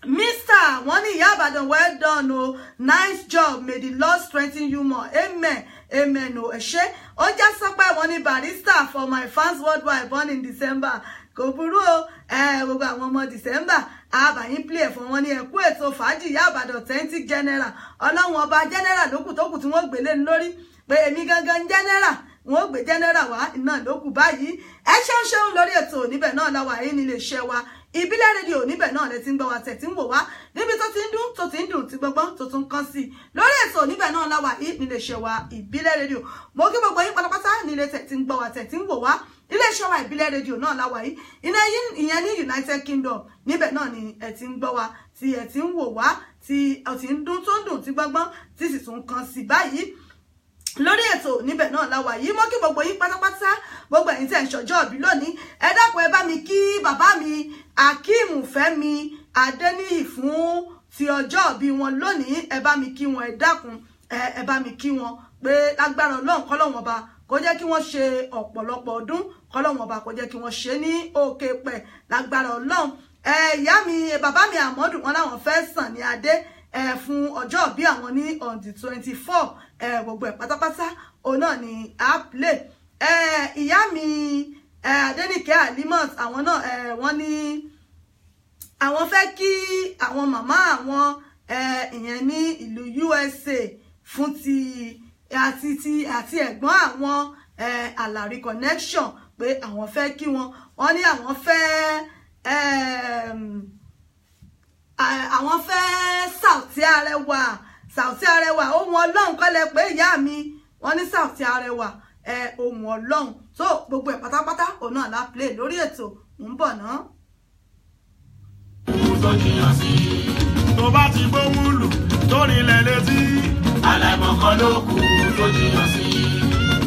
Mr. wọ́n ní ìyá Ìbàdàn well done o, nice job, may the Lord strengthen you more, amen, amen o. Ẹ ṣé. Ó já sọpẹ́ wọ́n ní Barrister for my fans worldwide born in December. Kò burú o, gbogbo àwọn ọmọ December àbàyín play fún wọn ní ẹkú ètò fàájì ìyá Ìbàdàn authentic general. Ọlọ́run ọba general lókù tó kù tí wọ́n gbélé lórí pé èmi gangan general, wọ́n gbé general wá náà lókù báyìí. Ẹ ṣeun ṣeun lórí ètò níbẹ̀ náà láwa yìí nílé iṣẹ́ wa Ìbílẹ̀ rédíò níbẹ̀ náà lẹ ti ń gbọ́ wa tẹ̀ tí ń wò wá níbi tó ti ń dún tó ti ń dùn tí gbọ́ngbọ́n tó tún kán sí i lórí ètò níbẹ̀ náà láwa yìí nílé iṣẹ́ wa Ìbílẹ̀ rédíò. Mo kí gbogbo yín pátápátá nílé tẹ̀ tí ń gbọ́ wa tẹ̀ tí ń wò wá ilé iṣẹ́ wa Ìbílẹ̀ rédíò náà láwa yìí ìyẹn ní United Kingdom níbẹ̀ náà ni ẹ ti ń gbọ́ wa tí ẹ ti ń wò wá tí ẹ ti ń dún tó ń dùn tí gbọ́ngbọ́n tí sì tún kán sí báyìí lórí ètò níbẹ̀ náà láwa yìí. Mo kí gbogbo yín pátápátá gbogbo ẹ̀yin tẹ́ ń ṣọjọ́ ìbí lónìí. Ẹ dákun ẹ bá mi kí bàbá mi Akeem Fẹ́mi Adéníyì fún ti ọjọ́ ìbí wọn lónìí. Ẹ bá mi kí wọn, ẹ dákun ẹ bá mi kí wọn pé lágbára Ọlọ́run kọ́lọ́run ọba kó jẹ́ kí wọ́n ṣe ọ̀pọ̀lọpọ̀ ọdún, kọ́lọ́run ọba kó jẹ́ kí wọ́n ṣe ní òkè pẹ̀ lágbára Ọlọ́run. Ìyá mi bàbá mi Àmọ́dù wọn láwọn fẹ́ sàn ní adé fún ọjọ́ ìbí àwọn ní on the 24. Gbogbo ẹ̀ pátápátá òun náà ni a play. Ìyá mi Adéníkẹ́ Alimot àwọn náà wọ́n ní àwọn fẹ́ kí àwọn màmá àwọn ìyẹn ní ìlú USA fún ti àti ẹ̀gbọ́n àwọn Àlàrí connection pé àwọn fẹ́ kí wọn. Wọ́n ní àwọn fẹ́ àwọn fẹ́ Saoty Arẹwà, Saoty Arẹwà ohun Ọlọ́run kọ́lẹ̀ pé ìyá mi wọ́n ní Saoty Arẹwà ohun Ọlọ́run. Tó gbogbo ẹ̀ pátápátá òun náà la play lórí ètò ń bọ̀ náà. Tó jiyàn sí. Tó bá ti gbóhùn lù tó nílẹ̀ létí. Àlàmọ̀ kan ló kù tó jiyàn sí.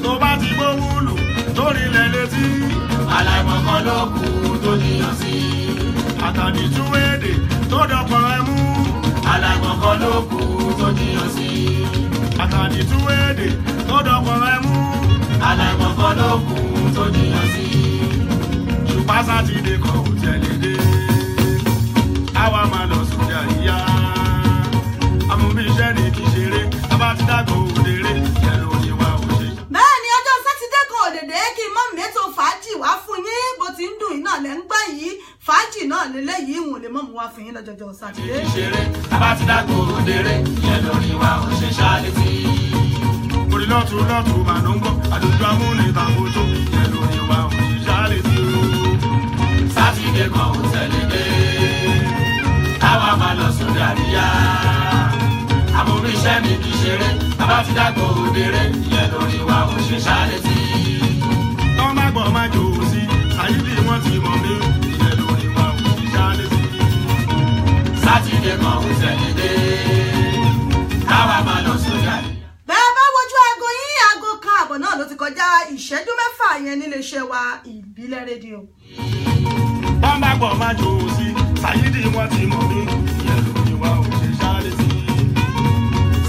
Tó bá ti gbóhùn lù tó nílẹ̀ létí. Àlàmọ̀ kan ló kù tó jiyàn sí. Àtàdì tún èdè tó dọ̀pọ̀ ẹ mú. Àlàmọ̀ kan ló kù tó jiyàn sí. Àtàdì tún èdè tó dọ̀pọ̀ ẹ mú. Àlàmọ̀ kan ló kù tó jiyàn sí. Ṣùpá sátidé kan ò tẹ̀lé dé. Àwa máa lọ sóde àríyá. Amúbíṣẹ́ ni kì í ṣeré, abá ti dàgbò òdèrè, yẹ̀lò ni wà ó ṣe. Bẹ́ẹ̀ ni ọjọ́ sátidé kan òdèdè kí n mọ́ mẹ́tò fàájì wá fún yín, bó ti ń dùn yín náà lẹ́ ń gbọ́ yìí, fàájì náà lélẹ́yìí ìwọ̀n lè mọ̀ mú wá fún yín lọ́jọ́jọ́ sátidé. Kì í ṣeré, abá ti dàgbò òdèrè, yẹ̀lò ni wà ó ṣe ṣálétí. Orí lọ́tún lọ́tún màá ló ń gbọ́, àdójú amúnitàkótó, yẹ̀lò ni wà ó ṣe ṣálétí o. Sátidé kan ò tẹ̀lé dé. Káwa máa lọ sóde àríyá. Àmúrí iṣẹ́ mi kì í ṣeré, bàbá ti dàgbò òdèrè, ìyẹn lórí wa ò ṣe ṣálétí. Tọ́ má gbọ́ má jò ó sí, Sàyídì wọ́n ti mọ̀ mí, ìyẹn lórí wa ò ṣe ṣálétí. Sátidé kan ò tẹ̀lé dé, káwa máa lọ sóde àríyá. Bẹ́ẹ̀ bá wojú aago yín, 1:30 náà ló ti kọjá ìṣẹ́jú 6 yẹn níléeṣẹ́ wa Ìbílẹ̀ Rédíò. Tọ́ má gbọ́ má jò ó sí, Sàyídì wọ́n ti mọ̀ mí, ìyẹn lórí wa ò ṣe ṣálétí.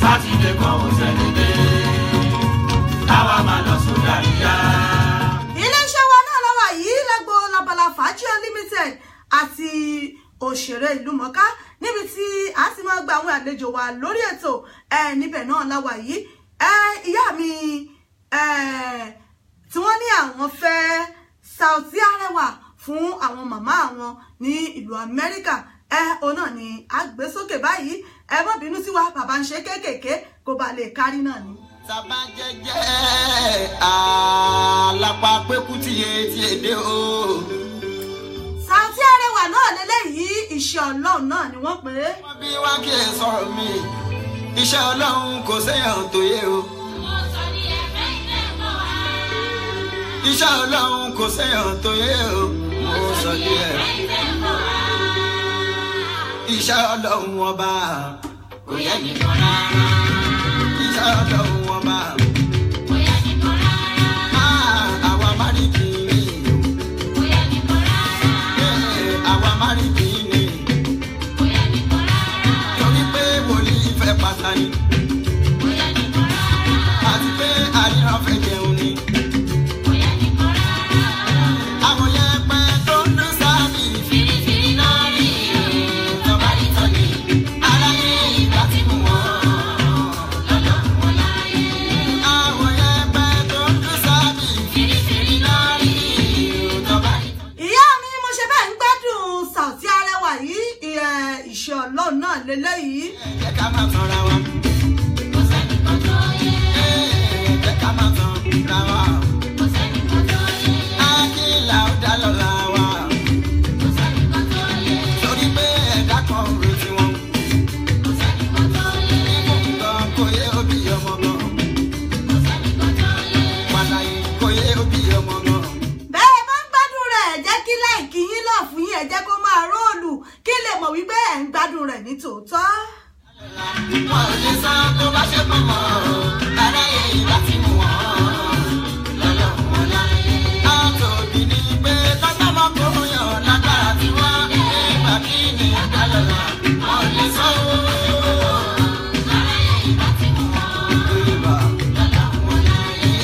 Sátidé kan ò tẹ̀lé dé, káwa máa lọ sóde àríyá. Iléeṣẹ́ wa náà lọ́wọ́ yìí lágbo labala Fàájì Unlimited àti òṣèré ìlú mọ̀ká, níbi tí a sì máa gba àwọn àlejò wa lórí ètò níbẹ̀ náà láwà yìí. Ìyá mi tí wọ́n ní àwọn fẹ́ Saoty Arẹwà fún àwọn màmá àwọn ní ìlú Amẹ́ríkà, òun náà ni a gbé sókè báyìí. Ẹ má bínú sí wa, bàbá ń ṣe kéékèèké kó ba lè kárí náà ni. Tàbá jẹ́jẹ́ àlàpà pẹ́kú tiye tí èdè o. Saoty Arẹwà náà lélẹ́yìí, iṣẹ́ Ọlọ́run náà ni wọ́n pè é. Wọ́n bí wá kí ẹ sọ̀rọ̀ mi, iṣẹ́ Ọlọ́run kò séèyàn tó yé o. Iṣẹ́ Ọlọ́run kò séèyàn tó yé o. Mo sọ díẹ̀. Iṣẹ́ Ọlọ́run ọba kò yẹ nìkan rárá. Iṣẹ́ Ọlọ́run ọba àwa má rí kiri o. Àwa má rí kiri. Torí pé wòlíì fẹ́ pátá ni. Àti pé àríran fẹ́ jẹun ni. Àwọn yẹpẹ tó ń dún sáàmì fìrífìrí náà rí. Tọ́ba rí tọ́ni, aráyé ìgbà tí mú wọn. Àwọn yẹpẹ tó ń dún sáàmì fìrífìrí náà rí. Tọ́ba rí tọ́ni. Ìyá mi, mo ṣe bẹ́ẹ̀ ń gbádùn Saoty Arẹwà yìí, iṣẹ́ Ọlọ́run náà lélẹ́yìí. Jẹ́ ká má tanra wa. Jẹ́ ká má tanra wa. Akílà ó dá lọ́la wa. Torí pé ẹ̀dá kan ń ro tiwọn. Nǹkan kò yé òbí ọmọ gan. Wàláyé kò yé òbí ọmọ gan. Bẹ́ẹ̀ bá ń gbádùn rẹ̀, jẹ́ kí láìkí yín lọ fún yín, ẹ jẹ́ kó máa róòlù kí lè mọ̀ wípé ẹ̀ ń gbádùn rẹ̀ ní tòótọ́. Wọn ò lè sọ tó bá ṣe pọ̀ mọ́. Aráyé ìbá ti mú wọn. Lọ́lọ́ wọn láyé. Àtòbí ni pé tọ́gbọ́mọ kò yàn lágbára tí wọ́n. Nígbà kí ni ẹ̀dá lọ́la? Wọn ò lè sọ ó.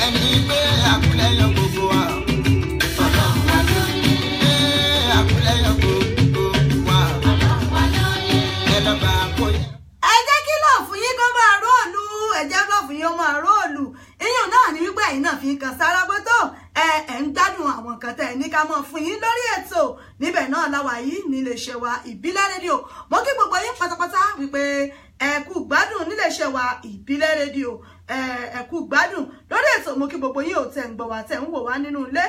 Ẹni pé àkúlẹ̀ yọ gbogbo wa. Pé àkúlẹ̀ yọ gbogbo wa. Ẹ lọ́ba kó yẹ. Ẹ jẹ́ kí lọ́ọ̀fù yín kó máa róòlù, ẹ jẹ́ lọ́ọ̀fù yín ó máa róòlù. Iyùn náà ni wípé ẹ̀yin náà fi ń kan sára pé tó ẹ ń gbádùn àwọn nǹkan tẹ́ ẹ ní ká mọ̀ fún yín lórí ètò níbẹ̀ náà láwa yìí níléeṣẹ́ wa Ìbílẹ̀ Rédíò. Mo kí gbogbo yín pátápátá wípé ẹ kú gbádùn níléeṣẹ́ wa Ìbílẹ̀ Rédíò, ẹ kú gbádùn lórí ètò. Mo kí gbogbo yín ò tẹ̀ ń gbọ́ wá, tẹ̀ ń wò wá nínú ilé.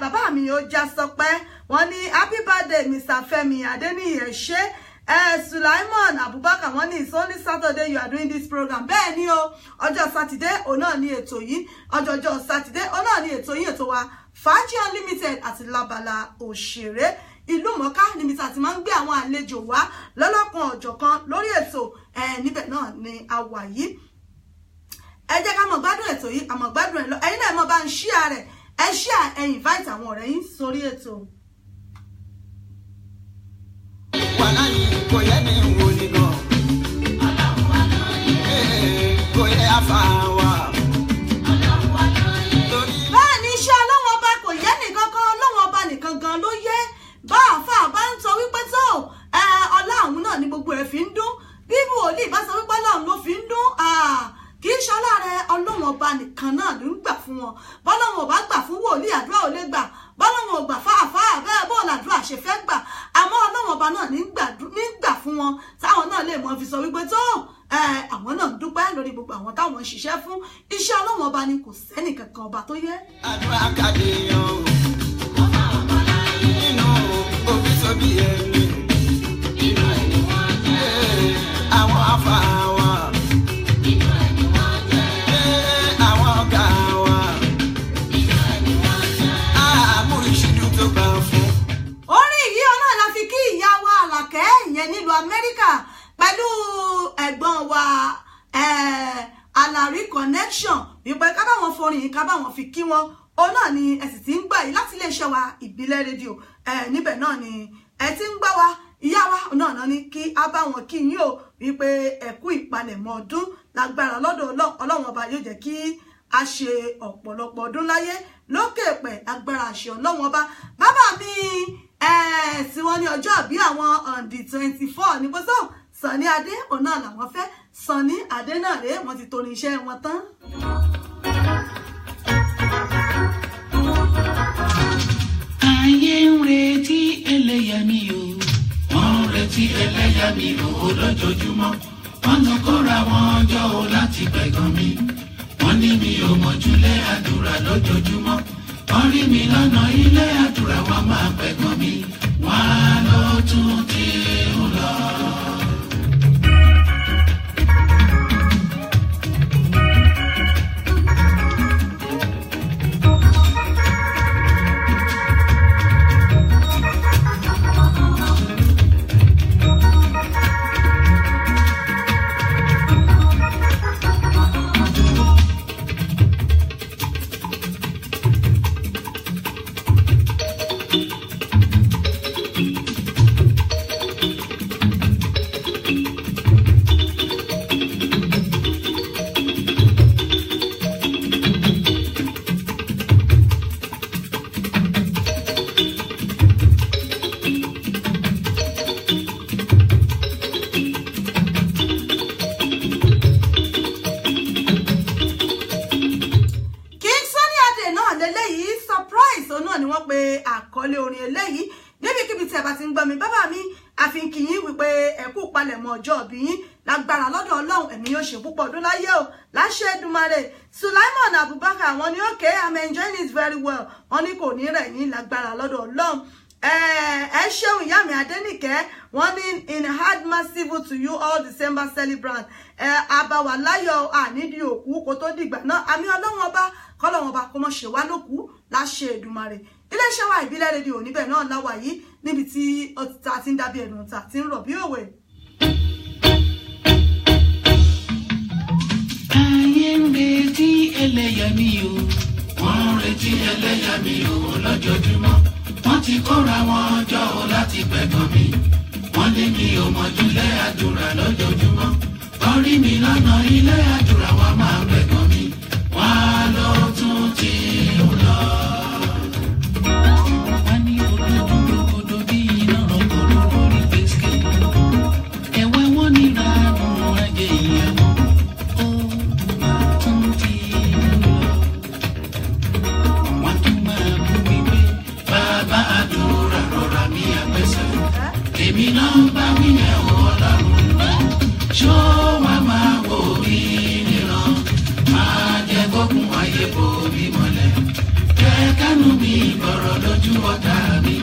Bàbá mi ó já sọpẹ́, wọ́n ní happy birthday Mr. Fẹ́mi Adéníyì, ẹ ṣé. Sulaimon Abubakar, wọ́n ní it's only Saturday you are doing this program. Bẹ́ẹ̀ ni o, ọjọ́ Sátidé òun náà ni ètò yìí, ọjọ́jọ́ Sátidé òun náà ni ètò yìí, ètò wa Fàájì Unlimited àti labala òṣèré ìlú mọ̀ká, níbi tí a ti máa ń gbé àwọn àlejò wá lọ́lọ́kan ọ̀jọ̀kan lórí ètò. Níbẹ̀ náà ni a wà yìí. Ẹ jẹ́ ká mọ̀ gbádùn ètò yìí, àmọ̀ gbádùn ẹ̀ lọ. Ẹ̀yin náà ẹ mọ̀ bá ń ṣíà rẹ̀, ẹ ṣíà, ẹ invite àwọn ọ̀rẹ́ yín sórí ètò. Wàláyé kò yẹ ní wo ni gan. Kò yẹ afa wa. Torí Bẹ́ẹ̀ ni, iṣẹ́ Ọlọ́wọ́n ọba kò yẹ nìkan kan, Ọlọ́wọ́n ọba nìkan gan ló yẹ. Bá àáfàá bá ń sọ wípé tó ọlá àwọn náà ni gbogbo ẹ̀ fi ń dún, bí wòlíì bá sọ wípé Ọlọ́run ló fi ń dún, kì í ṣọlá rẹ, Ọlọ́wọ́n ọba nìkan náà ló ń gbà fún wọn. Bọ́lọ́wọ́n ọba gbà fún wòlíì, àdúrà ò lè gbà. Bọ́lọ́wọ́n ò gbà fáàfáà, bẹ́ẹ̀ bó làdúrà ṣe fẹ́ gbà. Àmọ́ Ọlọ́wọ́n ọba náà ní gbà fún wọn, táwọn náà lè mọ fi sọ wípé tó àwọn náà ń dúpẹ́ lórí gbogbo àwọn táwọn ń ṣiṣẹ́ fún. Iṣẹ́ Ọlọ́wọ́n ọba ni, kò sẹ́nì kankan ọba tó yẹ. Àdúrà kàdé yan o. Nínú òbí sóbí ẹni. selection wípé ká bá wọn forin yìí, ká bá wọn fi kí wọn. Òun náà ni ẹ sì ti ń gbà yìí láti iléeṣẹ́ wa Ìbílẹ̀ Rédíò. Níbẹ̀ náà ni ẹ ti ń gbọ́ wa. Ìyá wa náà ní kí á bá wọn kí yín o, wípé ẹ kú ìpalẹ̀mọ́ ọdún, lágbára lọ́dọ̀ Ọlọ́run ọba yóò jẹ́ kí a ṣe ọ̀pọ̀lọpọ̀ ọdún láyé lókè pẹ̀, lágbára àṣẹ Ọlọ́run ọba. Bàbá mi tí wọ́n ní ọjọ́ àbí àwọn on the 24 ní bọ́sọ̀ Sunny Adé, òun náà làwọn fẹ́. Sunny Adé náà rèé, wọ́n ti torí iṣẹ́ wọn tán. Ayé ń retí ẹlẹ́yàmí o, wọ́n ń retí ẹlẹ́yàmí o lójoojúmọ́. Wọ́n tún kóra wọn jọ o láti gbẹ̀gàn mi. Wọ́n ní mi ò mọ̀júlé àdúrà lójoojúmọ́. Wọ́n rí mi lọ́nà ilé àdúrà, wọ́n máa gbẹ̀gàn mi. Wọ́n á lọ tún ti ń lọ. King Sunny Adé náà lélẹ́yìí, surprise òun náà ni wọ́n pe àkọlé orin eléyìí. Níbikíbi tí ẹ bá ti ń gbọ́ mi, bàbá mi àfi kí yín wípé ẹ kú palẹ̀mọ́ ọjọ́ ìbí yín, lágbára lọ́dọ̀ Ọlọ́run ẹ̀mí yóò ṣe púpọ̀ ọdún láyé o, láṣẹ Èdùmàrè. Sulaimon Abubakar wọ́n ní okay, I'm enjoying it very well. Wọ́n ní kò ní rẹ̀ yín, lágbára lọ́dọ̀ Ọlọ́run. Ẹ ṣeun ìyá mi Adénìkẹ́, wọ́n ní in hard massive to you all December celebrants. Àbáwá láyọ̀ ànídìí òkú kó tó dìgbà náà, àmì Ọlọ́run ọba kọ́lọ́run ọba kó mọ̀ ṣe wá lókù láṣẹ Èdùmàrè. Iléeṣẹ́ wa Ìbílẹ̀ Rédíò níbẹ̀ náà láwà yìí, níbi tí ta ti ń dábí ẹ̀dùn ta ti ń rọ̀ bí òwe. Ayé ń retí ẹlẹ́yàmí o, wọ́n ń retí ẹlẹ́yàmí o lójoojúmọ́. Wọ́n ti kóra wọn jọ o láti gbẹ̀gàn mi. Wọ́n ní mi ò mọ̀júlé àdúrà lójoojúmọ́. Wọ́n rí mi lọ́nà ilé àdúrà, wọ́n máa gbẹ̀gàn mi. Wọ́n á lọ tún ti ń lọ. Wọ́n ní olódùn bí iná rọ̀gbọ̀rọ̀ lórí gbèsè. Ẹ̀wẹ̀ wọ́n ní ìranù ajé ìyàwó. Ó máa tún ti ń lọ. Wọ́n tún máa bú mi pé bàbá àdúrà rọra mi àgbẹ̀sẹ̀. Èmi náà ń bá wíyẹn o Ọlọ́run. Ṣó wàá máa wò mí níran? Máa jẹ́ gbógun ayé bò mí mọ́lẹ̀. Kẹ́kánú mi bọ̀rọ̀ lójú ọ̀tá mi.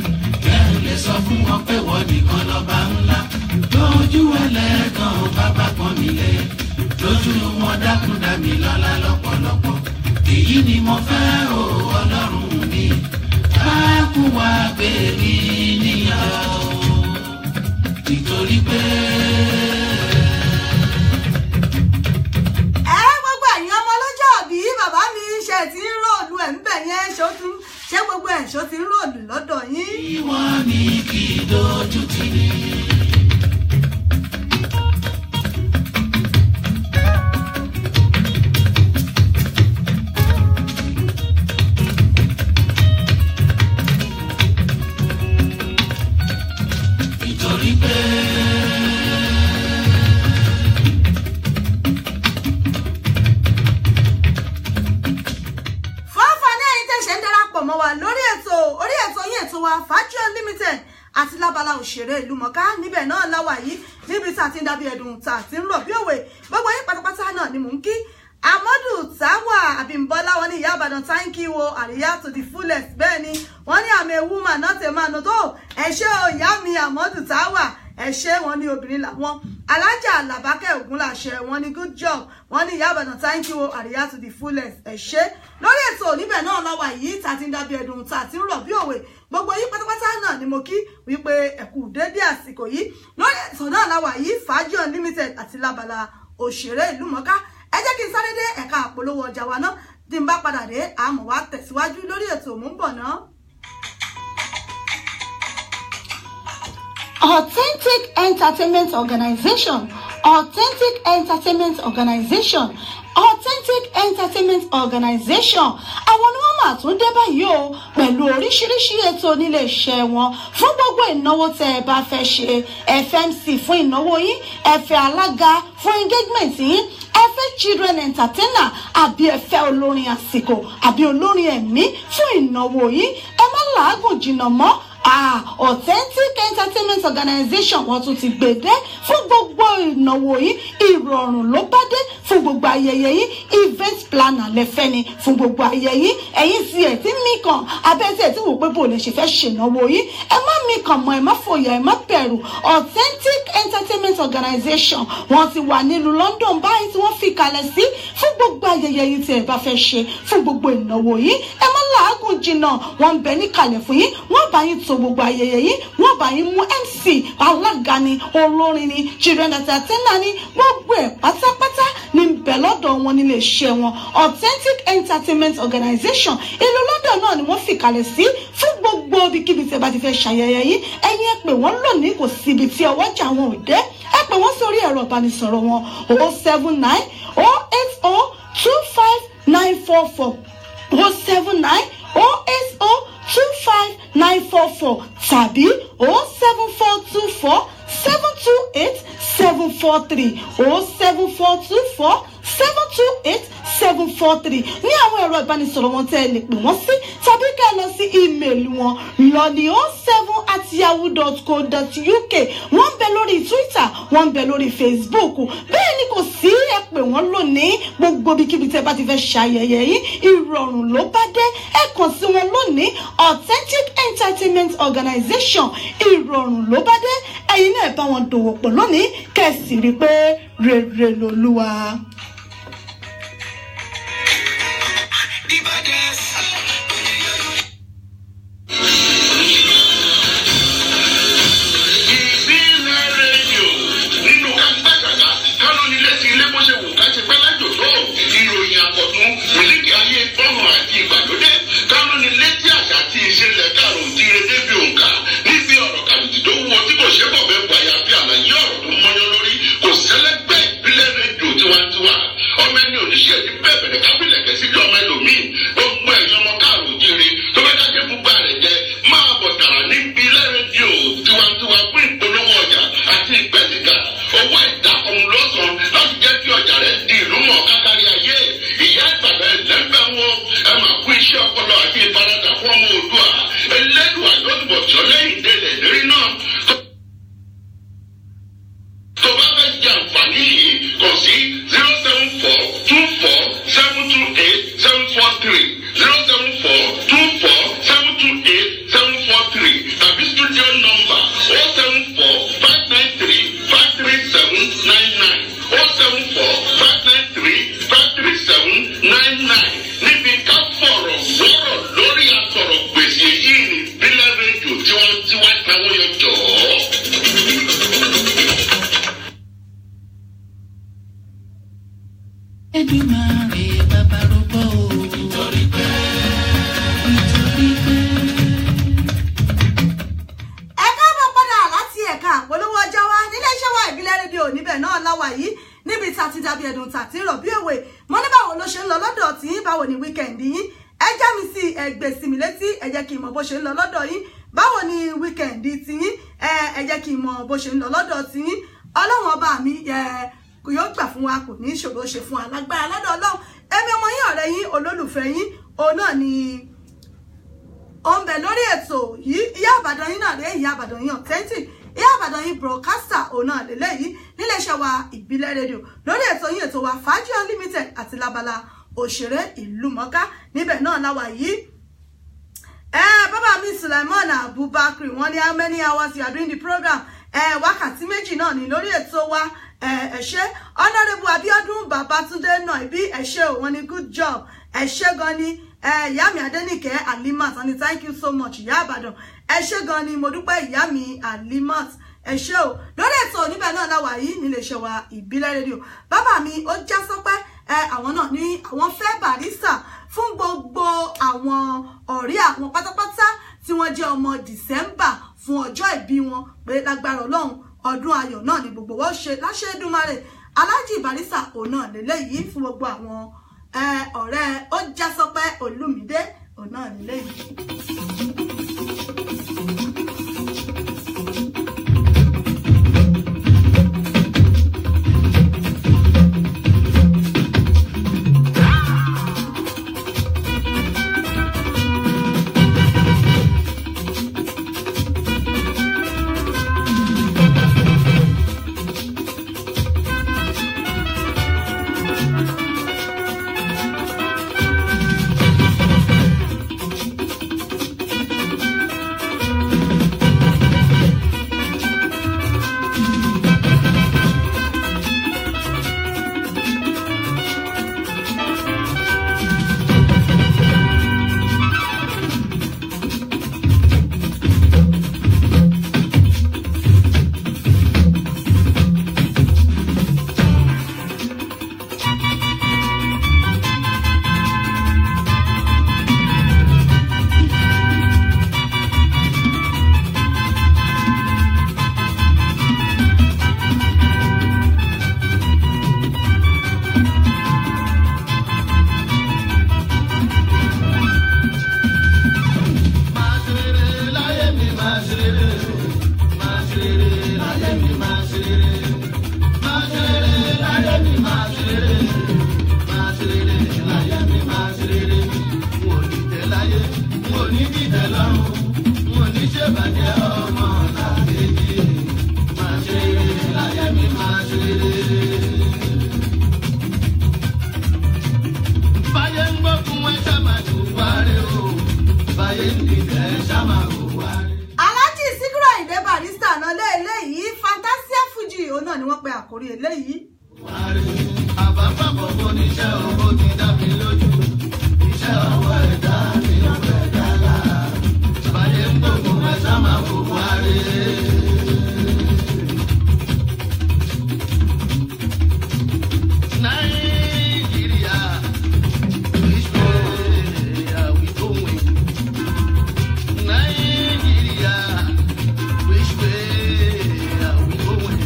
Kẹ́ ń lè sọ fún wọn pé wọ́n nìkan lọ́ba ńlá. Lójú ẹlẹ́gàn bàbá pọ́n mi lé. Lójú wọn dákun dá mi lọ́lá lọ́pọ̀lọpọ̀. Èyí ni mo fẹ́ o Ọlọ́run mi. Bákú wá gbé mi níyà o. Nítorí pé. Ẹ gbogbo ẹ̀yin ọmọ ọlọ́jọ́ bí bàbá mi ṣe ti ń róòlù ẹ̀ ń bẹ̀ yẹn, ṣó ti ń ṣé gbogbo ẹ̀ ṣó ti ń róòlù lọ́dọ̀ yín. Ìwọ ni kì í dojú tì ní. Nítorí pé. Fáfáni ẹ̀yin tẹ́ ṣe ń darapọ̀ mọ́ wa lórí ètò orí ètò yín ètò wa Fàájì Unlimited àti lábala òṣèré ìlú mọ̀ká níbẹ̀ náà láwà yìí, níbi tá a ti ń dábí ẹ̀dùn tá a ti ń rọ̀ bí òwe. Gbogbo yín pátápátá náà ni mò ń kí. Amadu Tawa Abimbola wọ́n ní ìyá Ìbàdàn thank you o, àríyá to the fullest. Bẹ́ẹ̀ ni wọ́n ní àmì ewu mà náà tẹ̀ máa nù tó. Ẹ ṣé o ìyá mi Amadu Tawa, ẹ ṣé. Wọ́n ní obìnrin làwọn. Alájà Làbákẹ́ Ògúnláṣẹ wọ́n ní good job. Wọ́n ní ìyá Ìbàdàn thank you o, àríyá to the fullest. Ẹ ṣé. Lórí ètò níbẹ̀ náà lọ́wọ́ yìí tá a ti ń dábí ẹ̀dùn tá a ti ń rọ̀ bí òwe. Gbogbo yín pátápátá náà ni mo kí wípé ẹ kú dédé àsìkò yìí. Lórí ètò náà láwà yìí Fàájì Unlimited àti lábala òṣèré ìlú mọ̀ká. Ẹ Jẹ́ kí n sáré dé ẹ̀ka àpolówó ọjà wa náà. Tí n bá padà dé, àmọ́ wa tẹ̀síwájú lórí ètò. Mò ń bọ̀ náà. Authentic Entertainment Organization, Authentic Entertainment Organization, Authentic Entertainment Organization, àwọn ni wọ́n máa tún dé báyìí o, pẹ̀lú oríṣiríṣi ètò nílé iṣẹ́ wọn fún gbogbo ìnáwó tẹ́ ẹ bá fẹ́ ṣe. FMC fún ìnáwó yín, ẹ fẹ́ alága fún engagement yín, ẹ fẹ́ children entertainer, àbí ẹ fẹ́ olórin àsìkò àbí olórin ẹ̀mí fún ìnáwó yín, ẹ má làágùn jìnnà mọ́. Authentic Entertainment Organization, wọ́n tún ti gbèdé fún gbogbo ìnáwó yín. Ìrọ̀rùn ló bá dé fún gbogbo ayẹyẹ yín. Event planner lẹ́fẹ́ ni fún gbogbo ayẹyẹ yín. Ẹ̀yin tí ẹ̀ tí mí kàn abẹ́ tí ẹ̀ tí wò pé bò lè ṣe fẹ́ ṣènáwó yín, ẹ má mí kàn mọ́, ẹ má fòyà, ẹ má bẹ̀rù. Authentic Entertainment Organization, wọ́n ti wà nílùú London báyìí tí wọ́n fi kalẹ̀ sí fún gbogbo ayẹyẹ yín tí ẹ bá fẹ́ ṣe, fún gbogbo ìnáwó yín. Ẹ má làágùn jìnnà, wọ́n ń bẹ níkàlẹ̀ fún yín. Wọ́n bá yín to gbogbo ayẹyẹ yín, wọ́n bá yín mú MC, alága ni, olórin ni, children entertainer ni, gbogbo ẹ̀ pátápátá ní bẹ̀ lọ́dọ̀ wọn nílé iṣẹ́ wọn. Authentic Entertainment Organization, ìlú London náà ni wọ́n fìkàlẹ̀ sí fún gbogbo ibikíbi tí ẹ bá ti fẹ́ ṣayẹyẹ yín. Ẹ̀yin ẹ pè wọ́n lónìí, kò síbi tí ọwọ́jà wọn ò dé. Ẹ pè wọ́n sórí ẹ̀rọ ìbánisọ̀rọ̀ wọn: 07908025944, 07908025944, tàbí 07424728743, 07424728743 ní àwọn ẹ̀rọ ìbánisọ̀rọ̀ wọn tẹ́ ẹ lè pè wọ́n sí, tàbí ká ẹ lọ sí ímeèlì wọn lọ́ní 07@yahoo.co.uk. Wọ́n ń bẹ lórí Twitter, wọ́n ń bẹ lórí Facebook. Bẹ́ẹ̀ ni kò sí, ẹ pè wọ́n lónìí. Gbogbo ibikíbi tẹ́ bá ti fẹ́ ṣayẹyẹ yìí, ìrọ̀rùn ló bá dé. Ẹ kàn sí wọn lónìí. Authentic Entertainment Organization, ìrọ̀rùn ló bá dé. Ẹ̀yin náà bá wọn dòwò pọ̀ lónìí, kẹ́ ẹ sì rí i pé rere lolúwa. Ìbílẹ̀ Rédíò, nínú kágbàgàgà kánú nílé sí ilé, bó ṣe wù ká ṣe pẹ́ lájò tó, ìròyìn àkọ́tún, mílíkì ayé fọ́ọ̀mù àti ìgbàlódé, kánú nílé tí àṣà àti ìṣẹ̀lẹ̀ kàrò òjìire débi òǹkà níbi ọ̀rọ̀ kàbìtì tó wúwo tí kò ṣe bọ̀ bẹ́ẹ̀ bọ̀, àyàfi àlàyé ọ̀rọ̀ tó mọ́yán lórí, kò sẹ́lẹ́gbẹ́. Ìbílẹ̀ Rédíò tiwantiwa, ọmọ ẹni oníṣẹ́ ti bẹ́ẹ̀ bẹ̀rẹ̀ kábìlẹ̀kẹ́ síbi ọmọ ẹlòmíì. Gbogbo ẹ̀yin ọmọ káàrò òjìire tó fẹ́ ká ṣe fúgbà rẹ̀ jẹ, máa bọ̀ tààrà ní Ìbílẹ̀ Rédíò tiwantiwa fún ìpolówó ọjà àti ìgbẹ́sìgà. Owó ìdákọ̀mù lọ́sàn láti jẹ́ kí ọjà rẹ̀ di ìlú mọ̀ kákárí ayé. Ìyá ìgbàgbọ́ ẹ̀lẹ́fẹ̀ wọn, ẹ máa kú iṣẹ́ ọpọlọ àti ìfaradà fún ọmọ Oòduà. Ẹlẹ́dùn àjọṣepọ̀ tí ó lẹ́yìn délẹ̀ ìlérí náà. Tó bá fẹ́ jẹ àǹfààní yìí, kàn sí 07424728743, 07424728743, tàbí studio number 07459353799, 07459353799. Níbi ká fọ̀rọ̀ wọ́rọ̀ lórí asọ̀rọ̀ gbèsè yìí ní Ìbílẹ̀ Rédíò tiwantiwa, táwọn yọ jọ̀ọ́. Èdùmàrè bàbá rúbọ o. Nítorí pé, nítorí pé. Ẹ káàbọ̀ padà láti ẹ̀ka àpolówó ọjà wa nílé iṣẹ́ wa Ìbílẹ̀ Rédíò. Níbẹ̀ náà láwà yìí, níbi tá a ti dàbí ẹ̀dùn tàti rọ̀ bí òwe. Mo ní báwo ló ṣe ń lọ lọ́dọ̀ tí yín? Báwo ni weekend yín? Ẹ já mi sí, ẹgbẹ́ sí mi létí, ẹ jẹ́ kí n mọ̀ bó ṣe ń lọ lọ́dọ̀ yín. Báwo ni weekend ti yín? Ẹ jẹ́ kí n mọ̀ bó ṣe ń lọ lọ́dọ̀ ti yín. Ọlọ́run ọba mi kò yóò gbà fún wa, kò ní ìṣòro ṣe fún wa lágbára lọ́dọ̀ Ọlọ́run. Èmi ọmọ yín, ọ̀rẹ́ yín, olólùfẹ́ yín, òun náà ni ó ń bẹ lórí ètò yìí. Ìyá Àbàdàn yín náà rèé, Ìyá Àbàdàn yín authentic, Ìyá Àbàdàn yín broadcaster, òun náà lélẹ́yìí níléeṣẹ́ wa Ìbílẹ̀ Rédíò, lórí ètò yín, ètò wa, Fàájì Unlimited, àti lábala òṣèré ìlú mọ́ká. Níbẹ̀ náà láwa yìí. Ẹ bàbá mi Sulaiman Abubakar, wọ́n ní how many hours you are doing the program? Ẹ wákàtí 2 náà ní lórí ètò wa. Ẹ ẹ ṣé. Honourable Abiodun Babatunde náà ibi, ẹ ṣé o. Wọ́n ní good job. Ẹ ṣé gan ni. Ẹ ìyá mi Adénìkẹ́ Alimat, wọ́n ní thank you so much, Ìyá Àbàdàn. Ẹ ṣé gan ni, mo dúpẹ́, ìyá mi Alimat, ẹ ṣé o. Lórí ètò oníbẹ̀ náà láwà yìí nílé iṣẹ́ wa Ìbílẹ̀ Rédíò. Bàbá mi ó já sọpẹ́. Àwọn náà ní àwọn fẹ́ Barrister fún gbogbo àwọn ọ̀rẹ́ àwọn pátápátá tí wọ́n jẹ́ ọmọ December fún ọjọ́ ìbí wọn, pé lágbára Ọlọ́run ọdún ayọ̀ náà ni gbogbo wọn ṣe láṣẹ Èdùmàrè. Alhaji Barrister òun náà lélẹ́yìí fún gbogbo àwọn ọ̀rẹ́ ó já sọpẹ́ Olúmídé òun náà lélẹ́yìí. Alhaji Sikiru Ayinde Barrister náà lé eléyìí Fantasia Fuji òun náà ni wọ́n pe àkórí eléyìí. Àbábàbọ̀ bó ní iṣẹ́ owó ti dá mi lójú, iṣẹ́ ọwọ́ ẹ̀dá mi ò fẹ́ dálá. Báyé ń gbógun ẹ ṣá máa wò wá rí. Nàìjíríà, which way are we going? Nàìjíríà, which way are we going?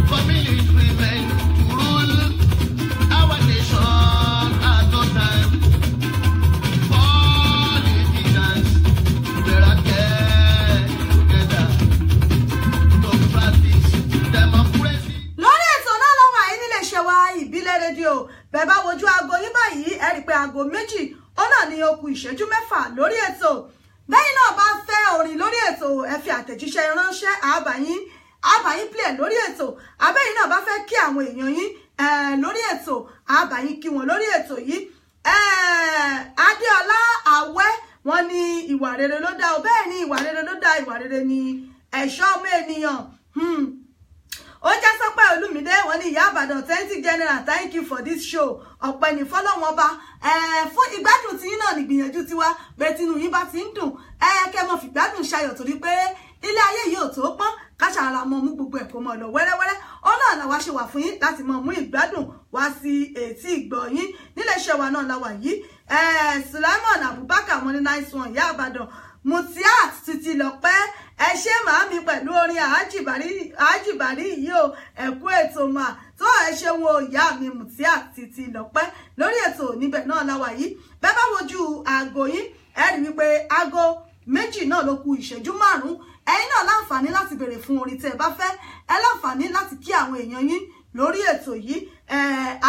For military men to rule our nation at all time. Politicians better get together to practice democracy. Lórí ètò náà lọ́wọ́ àyín nílé iṣẹ́ wa Ìbílẹ̀ Rédíò, bẹ́ẹ̀ bá wojú aago yín báyìí ẹ rí i pé aago 2 ó náà ní ó kù ìṣẹ́jú 6 lórí ètò. Bẹ́yìn náà bá fẹ́ orin lórí ètò, ẹ fi àtẹ̀jíṣẹ́ ránṣẹ́, àbáyín play lórí ètò. Abẹ́yìn náà bá fẹ́ kí àwọn èèyàn yín lórí ètò, àbáyín kí wọn lórí ètò yìí. Adéọlá Àwẹ́ wọ́n ní ìwà rere ló dá o. Bẹ́ẹ̀ ni ìwà rere ló dá, ìwà rere ni ẹ̀ṣọ́ ọmọ ènìyàn. Ó já sọpẹ́ Olúmídé wọ́n ní ìyá Ìbàdàn authentic general, thank you for this show. Ọpẹ́ ní fọ́lọ́run ọba fún ìgbádùn tí yín náà nígbìyànjú tiwa, pé tinú yín bá ti ń dùn kẹ́ mọ́ fìgbádùn ṣayọ̀, torí pé ilé ayé yìí ò tó pọ́n, káṣà ara mọ́ mú gbogbo ẹ̀kọ́ mọ́ lọ wẹ́rẹ́wẹ́rẹ́. Ó náà làwa ṣe wà fún yín láti mọ́ mú ìgbádùn wá sí etí ìgbọ́ yín nílé iṣẹ́ wa náà làwà yìí. Sulaimon Abubakar wọ́n ní nice one ìyá Ìbàdàn. Mutiat títí lọ́pẹ́ ẹ ṣé màámi pẹ̀lú orin àájìbárí yìí o, ẹ̀kú ètò mà tó ẹ ṣeun o ìyá mi Mutiat títí lọ́pẹ́ lórí ètò níbẹ̀ náà láwà yìí. Bẹ́ẹ̀ bá wojú aago yín ẹ rí wípé aago 2 náà ló kù ìṣẹ́jú 5. Ẹ̀yin náà láǹfààní láti béèrè fún orin tẹ́ ẹ bá fẹ́, ẹ láǹfààní láti kí àwọn èèyàn yín lórí ètò yìí,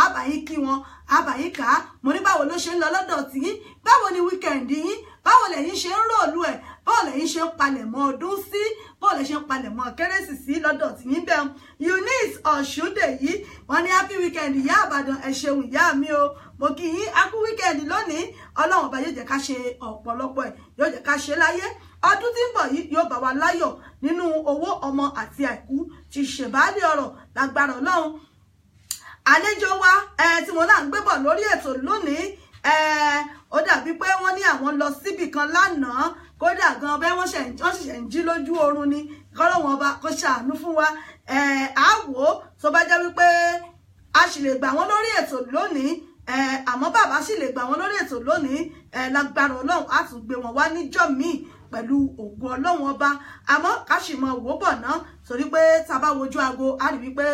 àbáyín kí wọn, àbáyín kà á. Mo ní báwo ló ṣe ń lọ lọ́dọ̀ tiyín, báwo ni wíkẹ̀ndì yín, báwo lẹ̀yin ṣe ń ròlù ẹ̀, báwo lẹ̀yin ṣe ń palẹ̀mọ́ ọdún sí, báwo lẹ̀ ṣe ń palẹ̀mọ́ kérésì sí lọ́dọ̀ tiyín bẹ́ẹ̀. Eunice Ọ̀ṣúndèyí wọ́n ní happy weekend ìyá Ìbàdàn, ẹ ṣeun ìyá mi o, mo kí yín a kú weekend lónìí. Ọlọ́run ọba yóò jẹ́ ká ṣe ọ̀pọ̀lọpọ̀ ẹ̀, yóò jẹ́ ká ṣe láyé. Ọdún tí ń bọ̀ yìí yóò bá wa láyọ̀ nínú owó ọmọ àti àìkú ti ṣèbálẹ̀ ọ̀rọ̀ lágbára Ọlọ́run. Àlejò wa tí mo náà ń gbé bọ̀ lórí ètò lónìí, ó dàbí pé wọ́n ní àwọn lọ síbì kan lánàá, kódà gan bẹ́ẹ̀ wọ́n ṣẹ̀ṣẹ̀ ń jí lójú oorun ni. Kọ́lọ́wọ́n ọba kó ṣàánú fún wa. Á wò ó tó bá jẹ́ wípé a sì lè gbà wọ́n lórí ètò lónìí. Àmọ́ bàbá sì lè gbà wọ́n lórí ètò lónìí. Lágbára Ọlọ́run á tún gbé wọn wá níjọ́ míì pẹ̀lú ògo Ọlọ́run ọba. Àmọ́ ká sì mọ wò bọ̀ ná, torí pé tá a bá wojú aago á rí wípé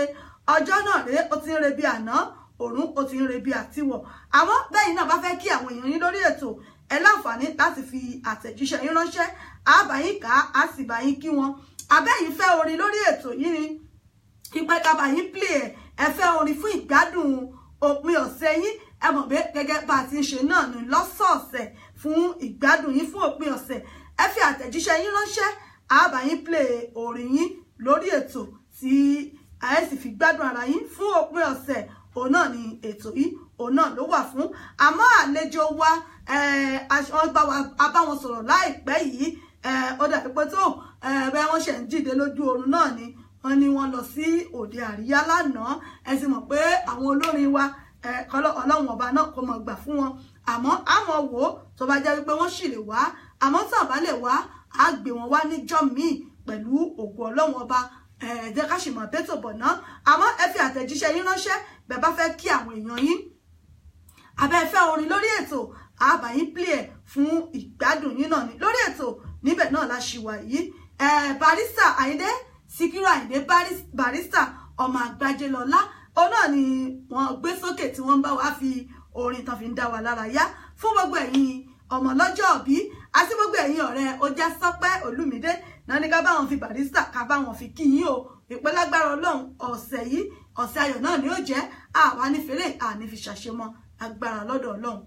ọjọ́ náà rèé, ó ti ń re bí àná, òrùn ó ti ń re bí àtiwọ̀. Àmọ́ bẹ́yìn náà bá fẹ́ kí àwọn èèyàn yín lórí ètò, ẹ láǹfààní láti fi àtẹ̀jíṣẹ́ yín ránṣẹ́, á bá yín kà á, á sì bá yín kí wọn. Àbẹ́yìn fẹ́ orin lórí ètò yìí ni, ìpẹ́ ká bá yín play ẹ̀, ẹ fẹ́ orin fún ìgbádùn òpin ọ̀sẹ̀ yín. Ẹ mọ̀ pé gẹ́gẹ́ bá a ti ń ṣe náà ní lọ́sọ̀ọ̀sẹ̀ fún ìgbádùn yín fún òpin ọ̀sẹ̀, ẹ fi àtẹ̀jíṣẹ́ yín ránṣẹ́, á bá yín play orin yín lórí ètò tí ẹ sì fi gbádùn ara yín fún òpin ọ̀sẹ̀. Òun náà ni ètò yìí, òun náà ló wà fún. Àmọ́ àlejò wa, a bá wọn sọ̀rọ̀ láìpẹ́ yìí, ó dàbí pé tó bẹ́ẹ̀ wọ́n ṣe ń dìde lójú oorun náà ni. Wọ́n ní wọ́n lọ sí òde àríyá lánàá. Ẹ sì mọ̀ pé àwọn olórin wa, Ọlọ́run ọba náà kò mọ̀ gbà fún wọn. Àmọ́ àmọ́ wò ó tó bá jẹ́ wípé wọ́n sì lè wá, àmọ́ tí wọ́n bá lè wá, á gbé wọn wá níjọ́ míì pẹ̀lú ògo Ọlọ́run ọba. Ẹ jẹ́ ká sì mọ̀ bẹ́tò bọ̀ ná. Àmọ́ ẹ fi àtẹ̀jíṣẹ́ yín ránṣẹ́ bẹ́ẹ̀ bá fẹ́ kí àwọn èèyàn yín, àbẹ́ fẹ́ orin lórí ètò, á bá yín play ẹ̀ fún ìgbádùn yín náà ni lórí ètò. Níbẹ̀ náà la ṣì wà yìí. Barrister Àyìndé Síkírù Àyìndé Barrister ọmọ Àgbájélọlá, òun náà ni wọ́n gbé sókè tí wọ́n ń bá wa fi orin tán fi ń dá wa lára yá fún gbogbo ẹ̀yin ọmọ lọ́jọ́ òbí àti gbogbo ẹ̀yin ọ̀rẹ́ Ọjà Sọpẹ́ Olúmídé náà ní ká bá wọn fi Barrister, ká bá wọn fi kí yín o. Ìpẹ́ lágbára Ọlọ́run, ọ̀sẹ̀ yìí ọ̀sẹ̀ ayọ̀ náà ni ó jẹ́. Àwa nífẹ̀ẹ́ àní fi ṣàṣemọ́ agbára lọ́dọ̀ Ọlọ́run.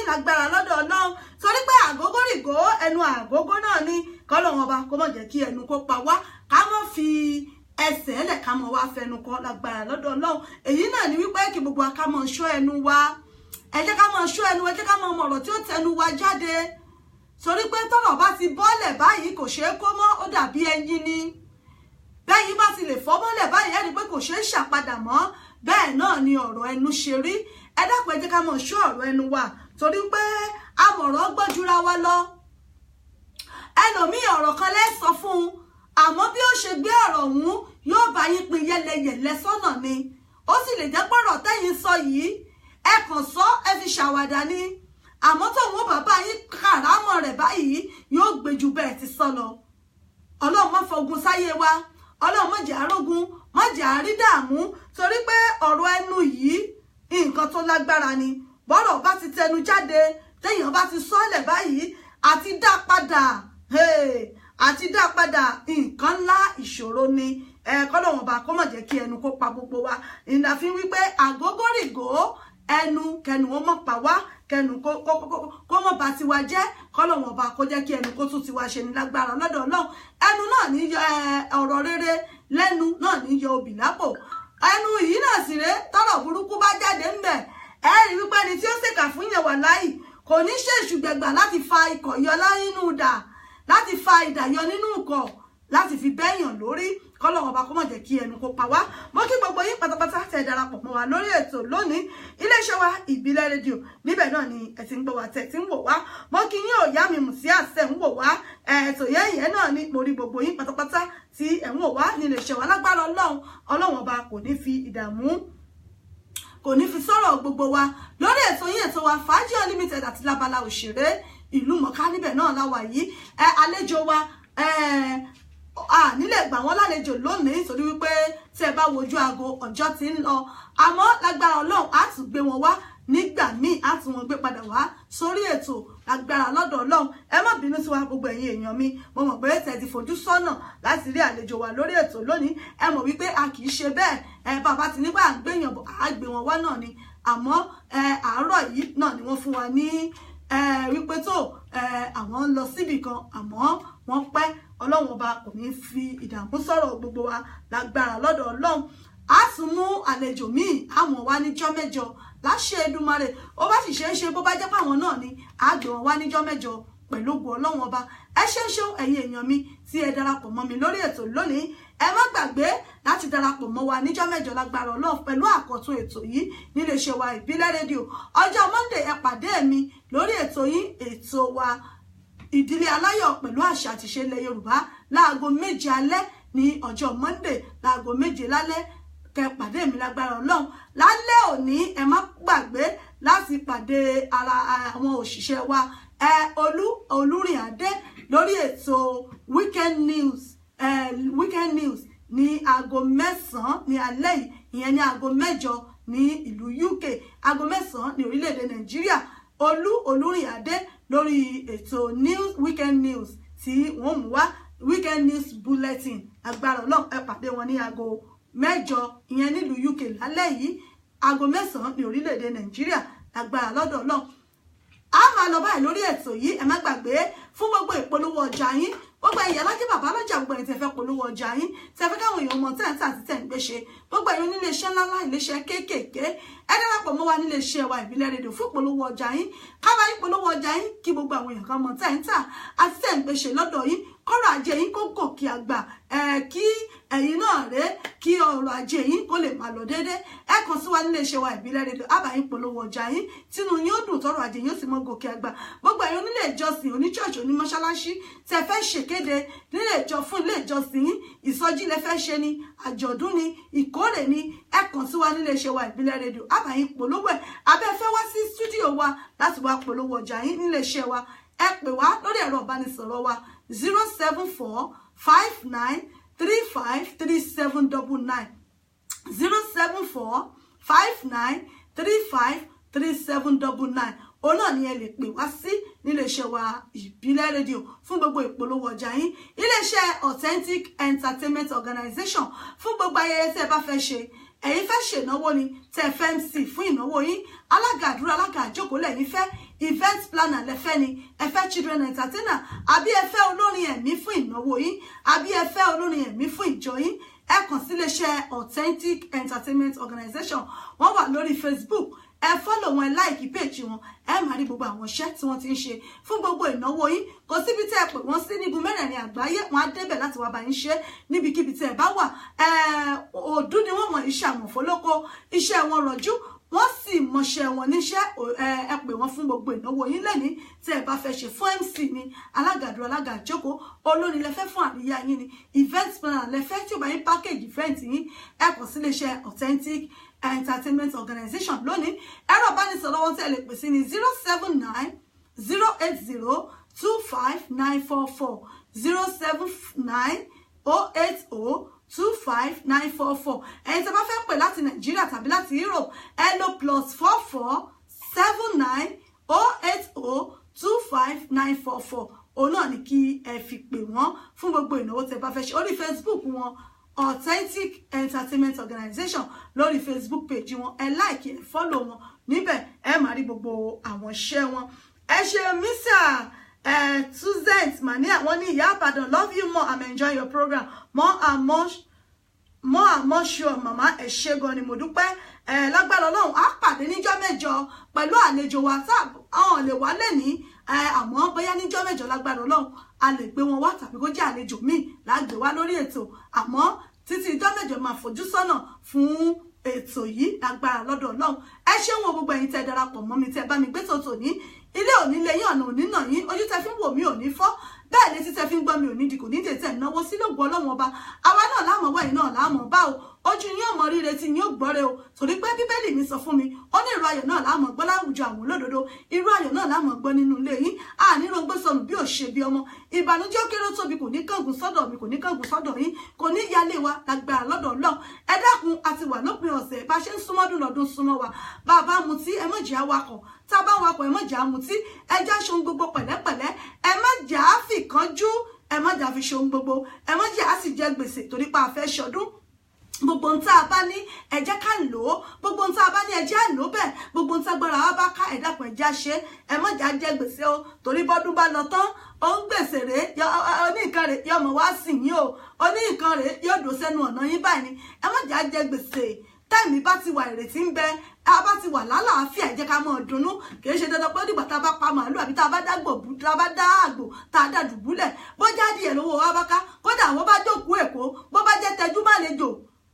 Lágbára lọ́dọ̀ Ọlọ́run, torí pé àgógó rìgó ẹnu àgógó náà ni. Kọ́lọ́run ọba kó má jẹ́ kí ẹnu kó pa wá, ká má fi ẹsẹ̀ ẹlẹ̀ ká mọ̀ wá fẹnu kọ́ lágbára lọ́dọ̀ Ọlọ́run. Èyí náà ni wípé kí gbogbo wa ká mọ̀ ṣọ́ ẹnu wa, ẹ jẹ́ ká mọ̀ ṣọ́ ẹnu, ẹ jẹ́ ká mọ̀ ọ̀rọ̀ tí ó tẹnu wa jáde, torí pé tọ́rọ̀ bá ti bọ́lẹ̀ báyìí kò ṣeé kó mọ́, ó dàbí ẹyin ni. Bẹ́yìn bá ti lè fọ́ mọ́lẹ̀ báyìí, ẹ rí pé kò ṣeé ṣàpadà mọ́. Bẹ́ẹ̀ náà ni ọ̀rọ̀ ẹnu ṣe rí. Ẹ dákun, ẹ jẹ́ ká mọ̀ ṣọ́ ọ̀rọ̀ ẹnu wa, torí pé amọ̀rọ̀ gbọ́júra wa lọ. Ẹlòmíì ọ̀rọ̀ kan lẹ́ sọ fún un, àmọ́ bí ó ṣe gbé ọ̀rọ̀ ọ̀hún yóò bá yín pín yẹlẹyẹlẹ sọ́nà ni. Ó sì lè jẹ́ pọ̀rọ̀ tẹ́yìn sọ yìí, ẹ kàn sọ, ẹ fi ṣàwàdà ni, àmọ́ tóun ó bàbá yín kàrámọ̀ rẹ̀ báyìí yóò gbé ju bẹ́ẹ̀ ti sọ lọ. Ọlọ́run má fogun sáyé wa, Ọlọ́run má jẹ́ àrógun, má jẹ́ àrídààmú, torí pé ọ̀rọ̀ ẹnu yìí nǹkan tó lágbára ni. Bọ́rọ̀ bá ti tẹnu jáde, téèyàn bá ti sọ́lẹ̀ báyìí, àti dá padà, àti dá padà nǹkan ńlá ìṣòro ni. Kọ́lọ́run ọba kó má jẹ́ kí ẹnu kó pa gbogbo wa. Ìlà fi wípé àgógó rìgó ẹnu kẹnu ó mọ̀ pa wá, kẹnu kó mọ̀ bá tiwa jẹ́. Kọ́lọ́run ọba kó jẹ́ kí ẹnu kó tún tiwa ṣe ní lágbára lọ́dọ̀ Ọlọ́run. Ẹnu náà ní yọ ọ̀rọ̀ rere lẹ́nu náà ní yọ obì lápò. Ẹnu yìí náà sì rèé, tọ́rọ̀ burúkú bá jáde ńbẹ̀, ẹ rí wípé ẹni tí ó ṣèkà fún yẹn wà láì kò ní ṣèṣù gbẹ̀gbà láti fa ikọ̀ yọ nínú idà, láti fa idà yọ nínú ikọ̀, láti fi bẹ́yàn lórí. Kọ́lọ́run ọba kó má jẹ́ kí ẹnu kó pa wá. Mo kí gbogbo yín pátápátá tẹ́ darapọ̀ mọ́ wa lórí ètò lónìí. Iléeṣẹ́ wa Ìbílẹ̀ Rédíò, níbẹ̀ náà ni ẹ ti ń gbọ́ wa, tẹ́ ti ń wò wá. Mo kí yín ò yá mi mù sí àṣẹ ń wò wá. Ètò yẹ́yẹ́ náà ni mo rí gbogbo yín pátápátá tí ẹ̀ ń wò wá nílé iṣẹ́ wa. Lágbára Ọlọ́run, Ọlọ́run ọba kò ní fi ìdààmú, kò ní fi sọ̀rọ̀ gbogbo wa lórí ètò yín ètò wa Fàájì Unlimited àti lábala òṣèré ìlú mọ̀ká. Níbẹ̀ náà la wà yìí. Àlejò wa nílẹ̀ gbà wọ́n lálejò lónìí, torí wípé tí ẹ bá wojú aago ọjọ́ ti ń lọ. Àmọ́ lágbára Ọlọ́run á tún gbé wọn wá nígbà míì, á tún wọn gbé padà wá sórí ètò lágbára lọ́dọ̀ Ọlọ́run. Ẹ má bínú sí wa gbogbo ẹ̀yin èèyàn mi, mo mọ̀ pé tẹ́ ti fojú sọ́nà láti rí àlejò wa lórí ètò lónìí. Ẹ mọ̀ wípé a kì í ṣe bẹ́ẹ̀, ẹ bàbá ti nígbà gbéyàn bọ̀ á gbé wọn wá náà ni. Àmọ́ àárọ̀ yìí náà ni wọ́n fún wa ní wípé tó Àwọn ń lọ síbì kan àmọ́ wọ́n pẹ́. Ọlọ́run ọba kò ní fi ìdààmú sọ̀rọ̀ gbogbo wa lágbára lọ́dọ̀ Ọlọ́run. A tún mú àlejò míì àwọn wá níjọ́ mẹ́jọ láṣẹ Èdùmàrè. Ó bá sì ṣeé ṣe bó bá jẹ́ pé àwọn náà ni a gbé wọn wá níjọ́ mẹ́jọ pẹ̀lú ògo Ọlọ́run ọba. Ẹ ṣeun ṣeun ẹ̀yin èèyàn mi tí ẹ darapọ̀ mọ́ mi lórí ètò lónìí. Ẹ má gbàgbé láti darapọ̀ mọ́ wa níjọ́ mẹ́jọ lágbára Ọlọ́run pẹ̀lú àkọ́tún ètò yìí níléeṣẹ́ wa Ìbílẹ̀ Rédíò. Ọjọ́ Monday ẹ pàdé mi lórí ètò yín, ètò wa Ìdílé Aláyọ̀ pẹ̀lú àṣà àti ìṣe ilẹ̀ Yorùbá láago 7 alẹ́ ní ọjọ́ Monday, láago 7 lálẹ́ kẹ́ pàdé mi lágbára Ọlọ́run. Lálẹ́ òní ẹ má gbàgbé láti pàdé ara àwọn òṣìṣẹ́ wa Olú Olúrìnàdé lórí ètò weekend news, weekend news ní aago 9 ní alẹ́ yìí, ìyẹn ní aago 8 ní ìlú UK, aago 9 ní orílẹ̀-èdè Nàìjíríà. Olú Olúrìnàdé lórí ètò news, weekend news tí wọ́n mú wá, weekend news bulletin. Agbára Ọlọ́run, ẹ pàdé wọn ní aago 8 ìyẹn nílùú UK lálẹ́ yìí, aago 9 ní orílẹ̀-èdè Nàìjíríà agbára lọ́dọ̀ Ọlọ́run. A máa lọ báyìí lórí ètò yìí. Ẹ má gbàgbé fún gbogbo ìpolówó ọjà yín, gbogbo ẹ̀yin alájẹ bàbá lọ́jà, gbogbo ẹ̀yin tẹ́ fẹ́ polówó ọjà yín, tẹ́ fẹ́ káwọn èèyàn mọ̀ tẹ́ ń tà àti tẹ́ ń gbé ṣe, gbogbo ẹ̀yin onílé iṣẹ́ ńláńlá, iléeṣẹ́ kéékèèké, ẹ darapọ̀ mọ́ wa nílé iṣẹ́ wa Ìbílẹ̀ Rédíò fún ìpolówó ọjà yín. Ká bá yín polówó ọjà yín kí gbogbo àwọn èèyàn kan mọ̀ tẹ́ ń tà àti tẹ́ ń gbé ṣe lọ́dọ̀ yín, kọ́rọ̀ ajé yín kó gòkè àgbà, kí ẹ̀yin náà rèé kí ọrọ̀ ajé yín kó lè máa lọ déédé. Ẹ kàn sí wa nílé iṣẹ́ wa Ìbílẹ̀ Rédíò, á bá yín polówó ọjà yín, tínú yín ó dùn, tọ́rọ̀ ajé yín ó sì mọ́ gòkè àgbà. Gbogbo ẹ̀yin onílé ìjọsìn, oníṣọ́ọ̀ṣì, onímọ́ṣáláṣí tẹ́ fẹ́ ṣèkéde nílé ìjọ fún ilé ìjọsìn yín, ìsọjí lẹ fẹ́ ṣe ni, àjọ̀dún ni, ìkórè ni, ẹ kàn sí wa nílé iṣẹ́ wa Ìbílẹ̀ Rédíò, á bá yín polówó ẹ̀. Abẹ́ fẹ́ wá sí stúdíò wa láti wá polówó ọjà yín nílé iṣẹ́ wa, ẹ pè wá lórí ẹ̀rọ ìbánisọ̀rọ̀ wa 07459353799, 07459353799. Òun náà ni ẹ lè pè wá sí níléeṣẹ́ wa Ìbílẹ̀ Rédíò fún gbogbo ìpolówó ọjà yín. Iléeṣẹ́ Authentic Entertainment Organization fún gbogbo ayẹyẹ tẹ́ ẹ bá fẹ́ ṣe, ẹ̀yin fẹ́ ṣènáwó ni, tẹ́ fẹ́ MC fún ìnáwó yín, alága àdúrà, alága àjókòó lẹ́yìn fẹ́, event planner lẹ́fẹ́ ni, ẹ fẹ́ children entertainer, àbí ẹ fẹ́ olórin ẹ̀mí fún ìnáwó yín, àbí ẹ fẹ́ olórin ẹ̀mí fún ìjọ yín, ẹ kàn sí iléeṣẹ́ Authentic Entertainment Organization. Wọ́n wà lórí Facebook, ẹ follow wọn, ẹ like page wọn, ẹ máa rí gbogbo àwọn iṣẹ́ tí wọ́n ti ń ṣe fún gbogbo ìnáwó yín. Kò síbi tẹ́ ẹ pè wọ́n sí nígun mẹ́rẹ̀ẹ̀rin àgbáyé, wọn á débẹ̀ láti wá bá yín ṣe níbikíbi tẹ́ ẹ bá wà. Òdú ni wọ́n mọ̀, iṣẹ́ àmọ̀fólókó, iṣẹ́ wọn rọ̀jú, wọ́n sì mọṣẹ́ wọn níṣẹ́. Ẹ pè wọ́n fún gbogbo ìnáwó yín lẹ́ni tẹ́ ẹ bá fẹ́ ṣe, fún MC ni, alága àdúrà, alága àjókòó, olórin lẹ́fẹ́ fún àríyá yín ni, event planner lẹ́fẹ́ tí ó bá yín package event yín, ẹ kàn sí iléeṣẹ́ Authentic Entertainment Organization lónìí. Ẹ̀rọ ìbánisọ̀rọ̀ wọn tí ẹ lè pè sí ní 07908025944, 07908025944. Ẹ̀yin tí a bá fẹ́ pè láti Nàìjíríà tàbí láti Europe, ẹ lò +447908025944. Òun náà ni kí ẹ fi pè wọ́n fún gbogbo ìnáwó tẹ́ bá fẹ́ ṣe. Orí Facebook wọn, Authentic Entertainment Organization, lórí Facebook page wọn, ẹ like, ẹ follow wọn níbẹ̀, ẹ máa rí gbogbo àwọn iṣẹ́ wọn. Ẹ ṣe mísà ẹ Tuzent Mania, wọ́n ní Ìyá Ìbàdàn, love you more, I'm enjoying your program more and more, more and more sure. Màmá, ẹ ṣé gan ni, mo dúpẹ́. Ẹ lágbára Ọlọ́run, á pàdé níjọ́ mẹ́jọ pẹ̀lú àlejò wa tá àwọn lè wá lẹ́ni, àmọ́ bóyá níjọ́ mẹ́jọ lágbára Ọlọ́run a lè gbé wọn wá, tàbí kó jẹ́ àlejò míì lágbè wá lórí ètò. Àmọ́ títí ìjọ́ mẹ́jọ, máa fojú sọ́nà fún ètò yìí lágbára lọ́dọ̀ Ọlọ́run. Ẹ ṣeun o, gbogbo ẹ̀yin tẹ́ darapọ̀ mọ́ mi, tẹ́ bá mi gbé tòótò ní ilé òní lẹ́yìn ọ̀nà òní náà yín, ojú tẹ́ fi ń wò mí ò ní fọ́, bẹ́ẹ̀ ni títẹ́ fi ń gbọ́ mi ò ní di kò ní dè tẹ́ náwó sí lóògùn Ọlọ́run ọba. Àwa náà láàmú wá yìí náà láàmú bá o, ojú yín ò mọ ríre tí yín ò gbọ́re o, torí pé Bíbélì mi sọ fún mi, ó ní ìró ayọ̀ náà láàmú gbọ́ láwùjọ àwọn olódodo, ìró ayọ̀ náà láàmú gbọ́ nínú ilé yín. Àní rògbé sọnù bí ò ṣe bí ọmọ, ìbànújẹ́ ó kéré ó tóbi kò ní kángun sọ́dọ̀ mi, kò ní kángun sọ́dọ̀ yín, kò ní yálé wa lágbára lọ́dọ̀ Ọlọ́run. Ẹ dákun, a ti wà lópin ọ̀sẹ̀, bá ṣe ń súnmọ́dún lọ́dún súnmọ́ wa, bá a bá mutí ẹ má jẹ́ awakọ̀, tá a bá wakọ̀ ẹ má jẹ́ amutí, ẹ já ṣohun gbogbo pẹ̀lẹ́pẹ̀lẹ́, ẹ má jẹ́ àfikánjú, ẹ má jẹ́ àfi ṣohun gbogbo, ẹ má jẹ́ àsì jẹ gbèsè torí pa àfẹ́ ṣọdún. Gbogbo ohun tá a bá ní, ẹ jẹ́ ká lò ó. Gbogbo ohun tá a bá ní, ẹ jẹ́ à lò bẹ́ẹ̀. Gbogbo ohun tá agbára wa bá ká, ẹ dákun, ẹ jẹ́ á ṣe. Ẹ má jà jẹ gbèsè o, torí bọ́dún bá lọ tán, ó ń gbèsè rèé, oní nǹkan rèé yọmọ wá sì yín o, oní nǹkan rèé yóò dò sẹ́nu ọ̀nà yín báyìí ni. Ẹ má jà jẹ gbèsè. Tẹ́mi bá ti wà, ìrètí ń bẹ. A bá ti wà lálàáfíà, ẹ jẹ́ ká máa dunnú. Kì í ṣe dandan pé ó dìgbà tá a bá pa màálù àbí tá a bá dágbò, tá a bá dá àgbò, tá a dá dùbúlẹ̀. Bó jáde ẹ̀ lówó wa bá ká, kódà àwọn bá jókòó Èkó, bó bá jẹ́ tẹjú má lè jò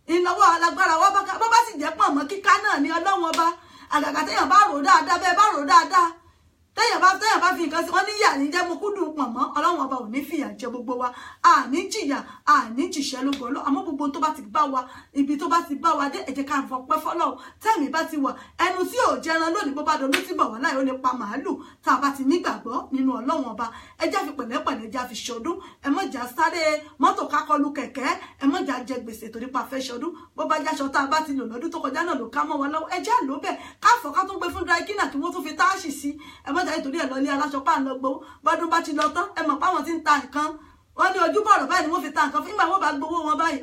ìnáwó alágbára wa bá ká, bó bá sì jẹ́ pọ̀nmọ́ kíká náà ní Ọlọ́run Ọba. Àgàgà téèyàn bá rò dáadáa, bẹ́ẹ̀ bá rò dáadáa, téèyàn bá fi nǹkan sí wọn ní yà ní jẹ́ mo kúndùn pọ̀nmọ́. Ọlọ́run Ọba ò ní fìyà jẹ gbogbo wa, àní jìyà, àní jìṣẹ́ lógo ọlọ́. Àmọ́ gbogbo tó bá ti bá wa, ibi tó bá ti bá wa dé, ẹ jẹ́ ká fọpẹ́ fọlọ́run. Tẹ́mi bá ti wà, ẹnu tí ò jẹran lónìí, bó bá dolú tí bọ̀ wá láì, ó lè pa màálù. Tá a bá ti nígbàgbọ́ nínú Ọlọ́run Ọba, ẹ jẹ́ fi pẹ̀lẹ́pẹ̀lẹ́ já fi ṣọdún. Ẹ má jà sáré mọ́tò kákọlù kẹ̀kẹ́. Ẹ má jà jẹ gbèsè torí pa fẹ́ ṣọdún. Bó bá jáṣọ tá a bá ti lò lọ́dún tó kọjá náà ló ká mọ́ wa lọ́wọ́, ẹ jẹ́ àlọ́ bẹ́ẹ̀, káfọ́ ká tún gbé fún dry cleaner kí wọ́n tún fi táàṣì sí. Ẹ má jà nítorí ẹ̀ lọ ilé aláṣọ páà lọ gbowó. Bọ́dún bá ti lọ tán, ẹ mọ̀ páwọn ti ń ta nǹkan, wọ́n ní ojúbọ̀rọ̀ báyìí ni wọ́n fi ta nǹkan fún ìgbà wọ́n bá gbowó wọn báyìí.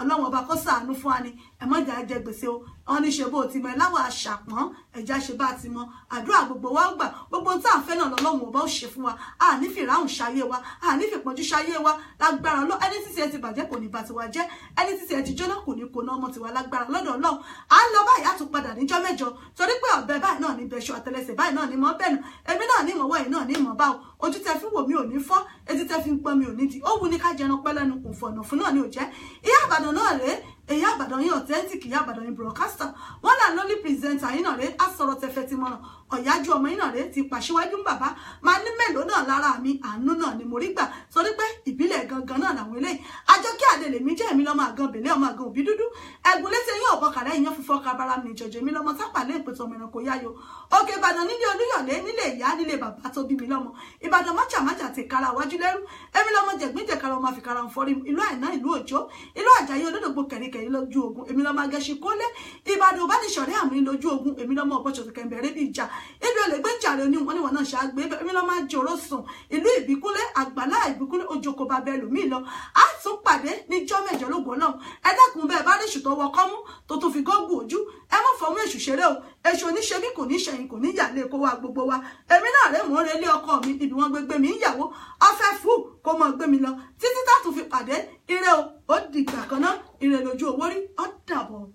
Ọlọ́run Ọba kó ṣàánú fún wa ni. Ẹ má jà jẹ gbèsè o. Wọn ní ṣe bó ti mọ ẹ láwọn àṣàpọ́n ẹ̀já ṣe bá ti mọ. Àdúrà gbogbo wa gbà, gbogbo tá à ń fẹ́ náà lọ́lọ́run Ọba ó ṣe fún wa. A ní fi ìráhùn ṣayé wa, a ní fi ìpọ́njú ṣayé wa lágbára lọ. Ẹni títí ẹ ti bàjẹ́ kò ní bá tiwa jẹ́, ẹni títí ẹ ti jóná kò ní kó ná ọmọ tiwa lágbára lọ́dọ̀ Ọlọ́run. À ń lọ báyìí, á tún padà níjọ́ mẹ́jọ, torí pé ọ̀bẹ báyìí náà ní bẹṣọ, àtẹlẹsẹ̀ báyìí náà ní mọ́ bẹ́ẹ̀ nù. Èmi náà ní ìmọ̀wọ́ yìí náà ní ìmọ̀ báwo. Ojú tẹ fi wò mí ò ní fọ́, etí tẹ fi ń gbọ́ mi ò ní di. Ó wù ní ká jẹran pẹ́ lẹ́nu, kò fọ̀nà fún náà ní ò jẹ́. Ìyá Àbàdàn náà rèé, Ìyá Àbàdàn yín authentic, Ìyá Àbàdàn yín broadcaster wọn là lólí presenter yín náà rèé. Àsọ̀rọ̀ tẹfẹ́ ti mọ̀ràn ọ̀yájú ọmọ yín náà rèé ti pàṣíwájú ń bàbá máa ní mélòó náà lára mi. Àánú náà ni mo rí gbà, torí pé ìbílẹ̀ gangan náà làwọn eléyìí. Àjọkí àdèlè mi jẹ́. Èmi lọ́mọ àgàn bèlé, ọmọ àgàn òbí dúdú, ẹ̀gùn létí eyín ọ̀bọ kàrẹ́, ìyẹn fífọ́ kabara mi jọjọ. Èmi lọ́mọ tápàlẹ́ ìpètò ọmọ ẹranko yáyo òkè Ìbàdàn nílé Olúyọ̀lé, nílé ìyá, nílé bàbá tó bí mi lọ́mọ. Ìbàdàn májàmájà ti kára wájú lẹ́rú. Èmi lọ́mọ jẹ̀gbín-jẹ̀kára, ọmọ àfikàrà ń fọ́rí. Ìlú Àìná, ìlú Òjó, ìlú Àjàyí olódògbò kẹ̀ríkẹ̀rí lójú ogun. Èmi lọ́mọ agẹṣin kólé, Ìbàdàn òbánisọ̀rẹ́ àmì lójú ogun. Èmi lọ́mọ ọ̀bọ̀ṣọ̀tò kẹ̀mbẹ̀rẹ̀ bí ìjà, ibi olè gbé jàre oníwọ̀n níwọ̀n náà ṣàgbé. Èmi lọ́mọ àjòrò sùn, ìlú Ìbíkúnlé, àgbàlá Ìbíkúnlé, ojoko bàbá ẹlòmíì lọ. Á tún pàdé níjọ́ mẹ́jọ lógo náà. Ẹ dákun, bẹ́ẹ̀ bá rí èṣù tó wọ kọ́mú tó tún fi gógùn ojú, ẹ má fọmú èṣù ṣeré o. Èṣù oníṣe bí kò ní ṣẹyìn, kò ní yà lé kó wá gbogbo wa. Èmi náà rè, mò ń relé ọkọ mi, ibi wọn gbégbé mi ń yàwó ọfẹ fún kó mọ gbé mi lọ títí tá tún fi pàdé. Ire o, ó dìgbà kan náà. Ire lójú owó rí, ó dàbọ̀.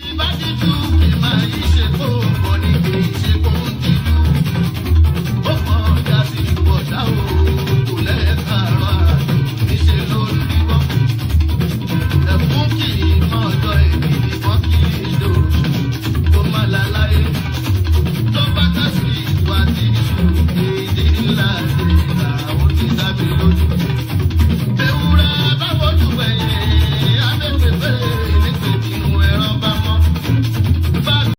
Ìbádìjú kì máa yọ.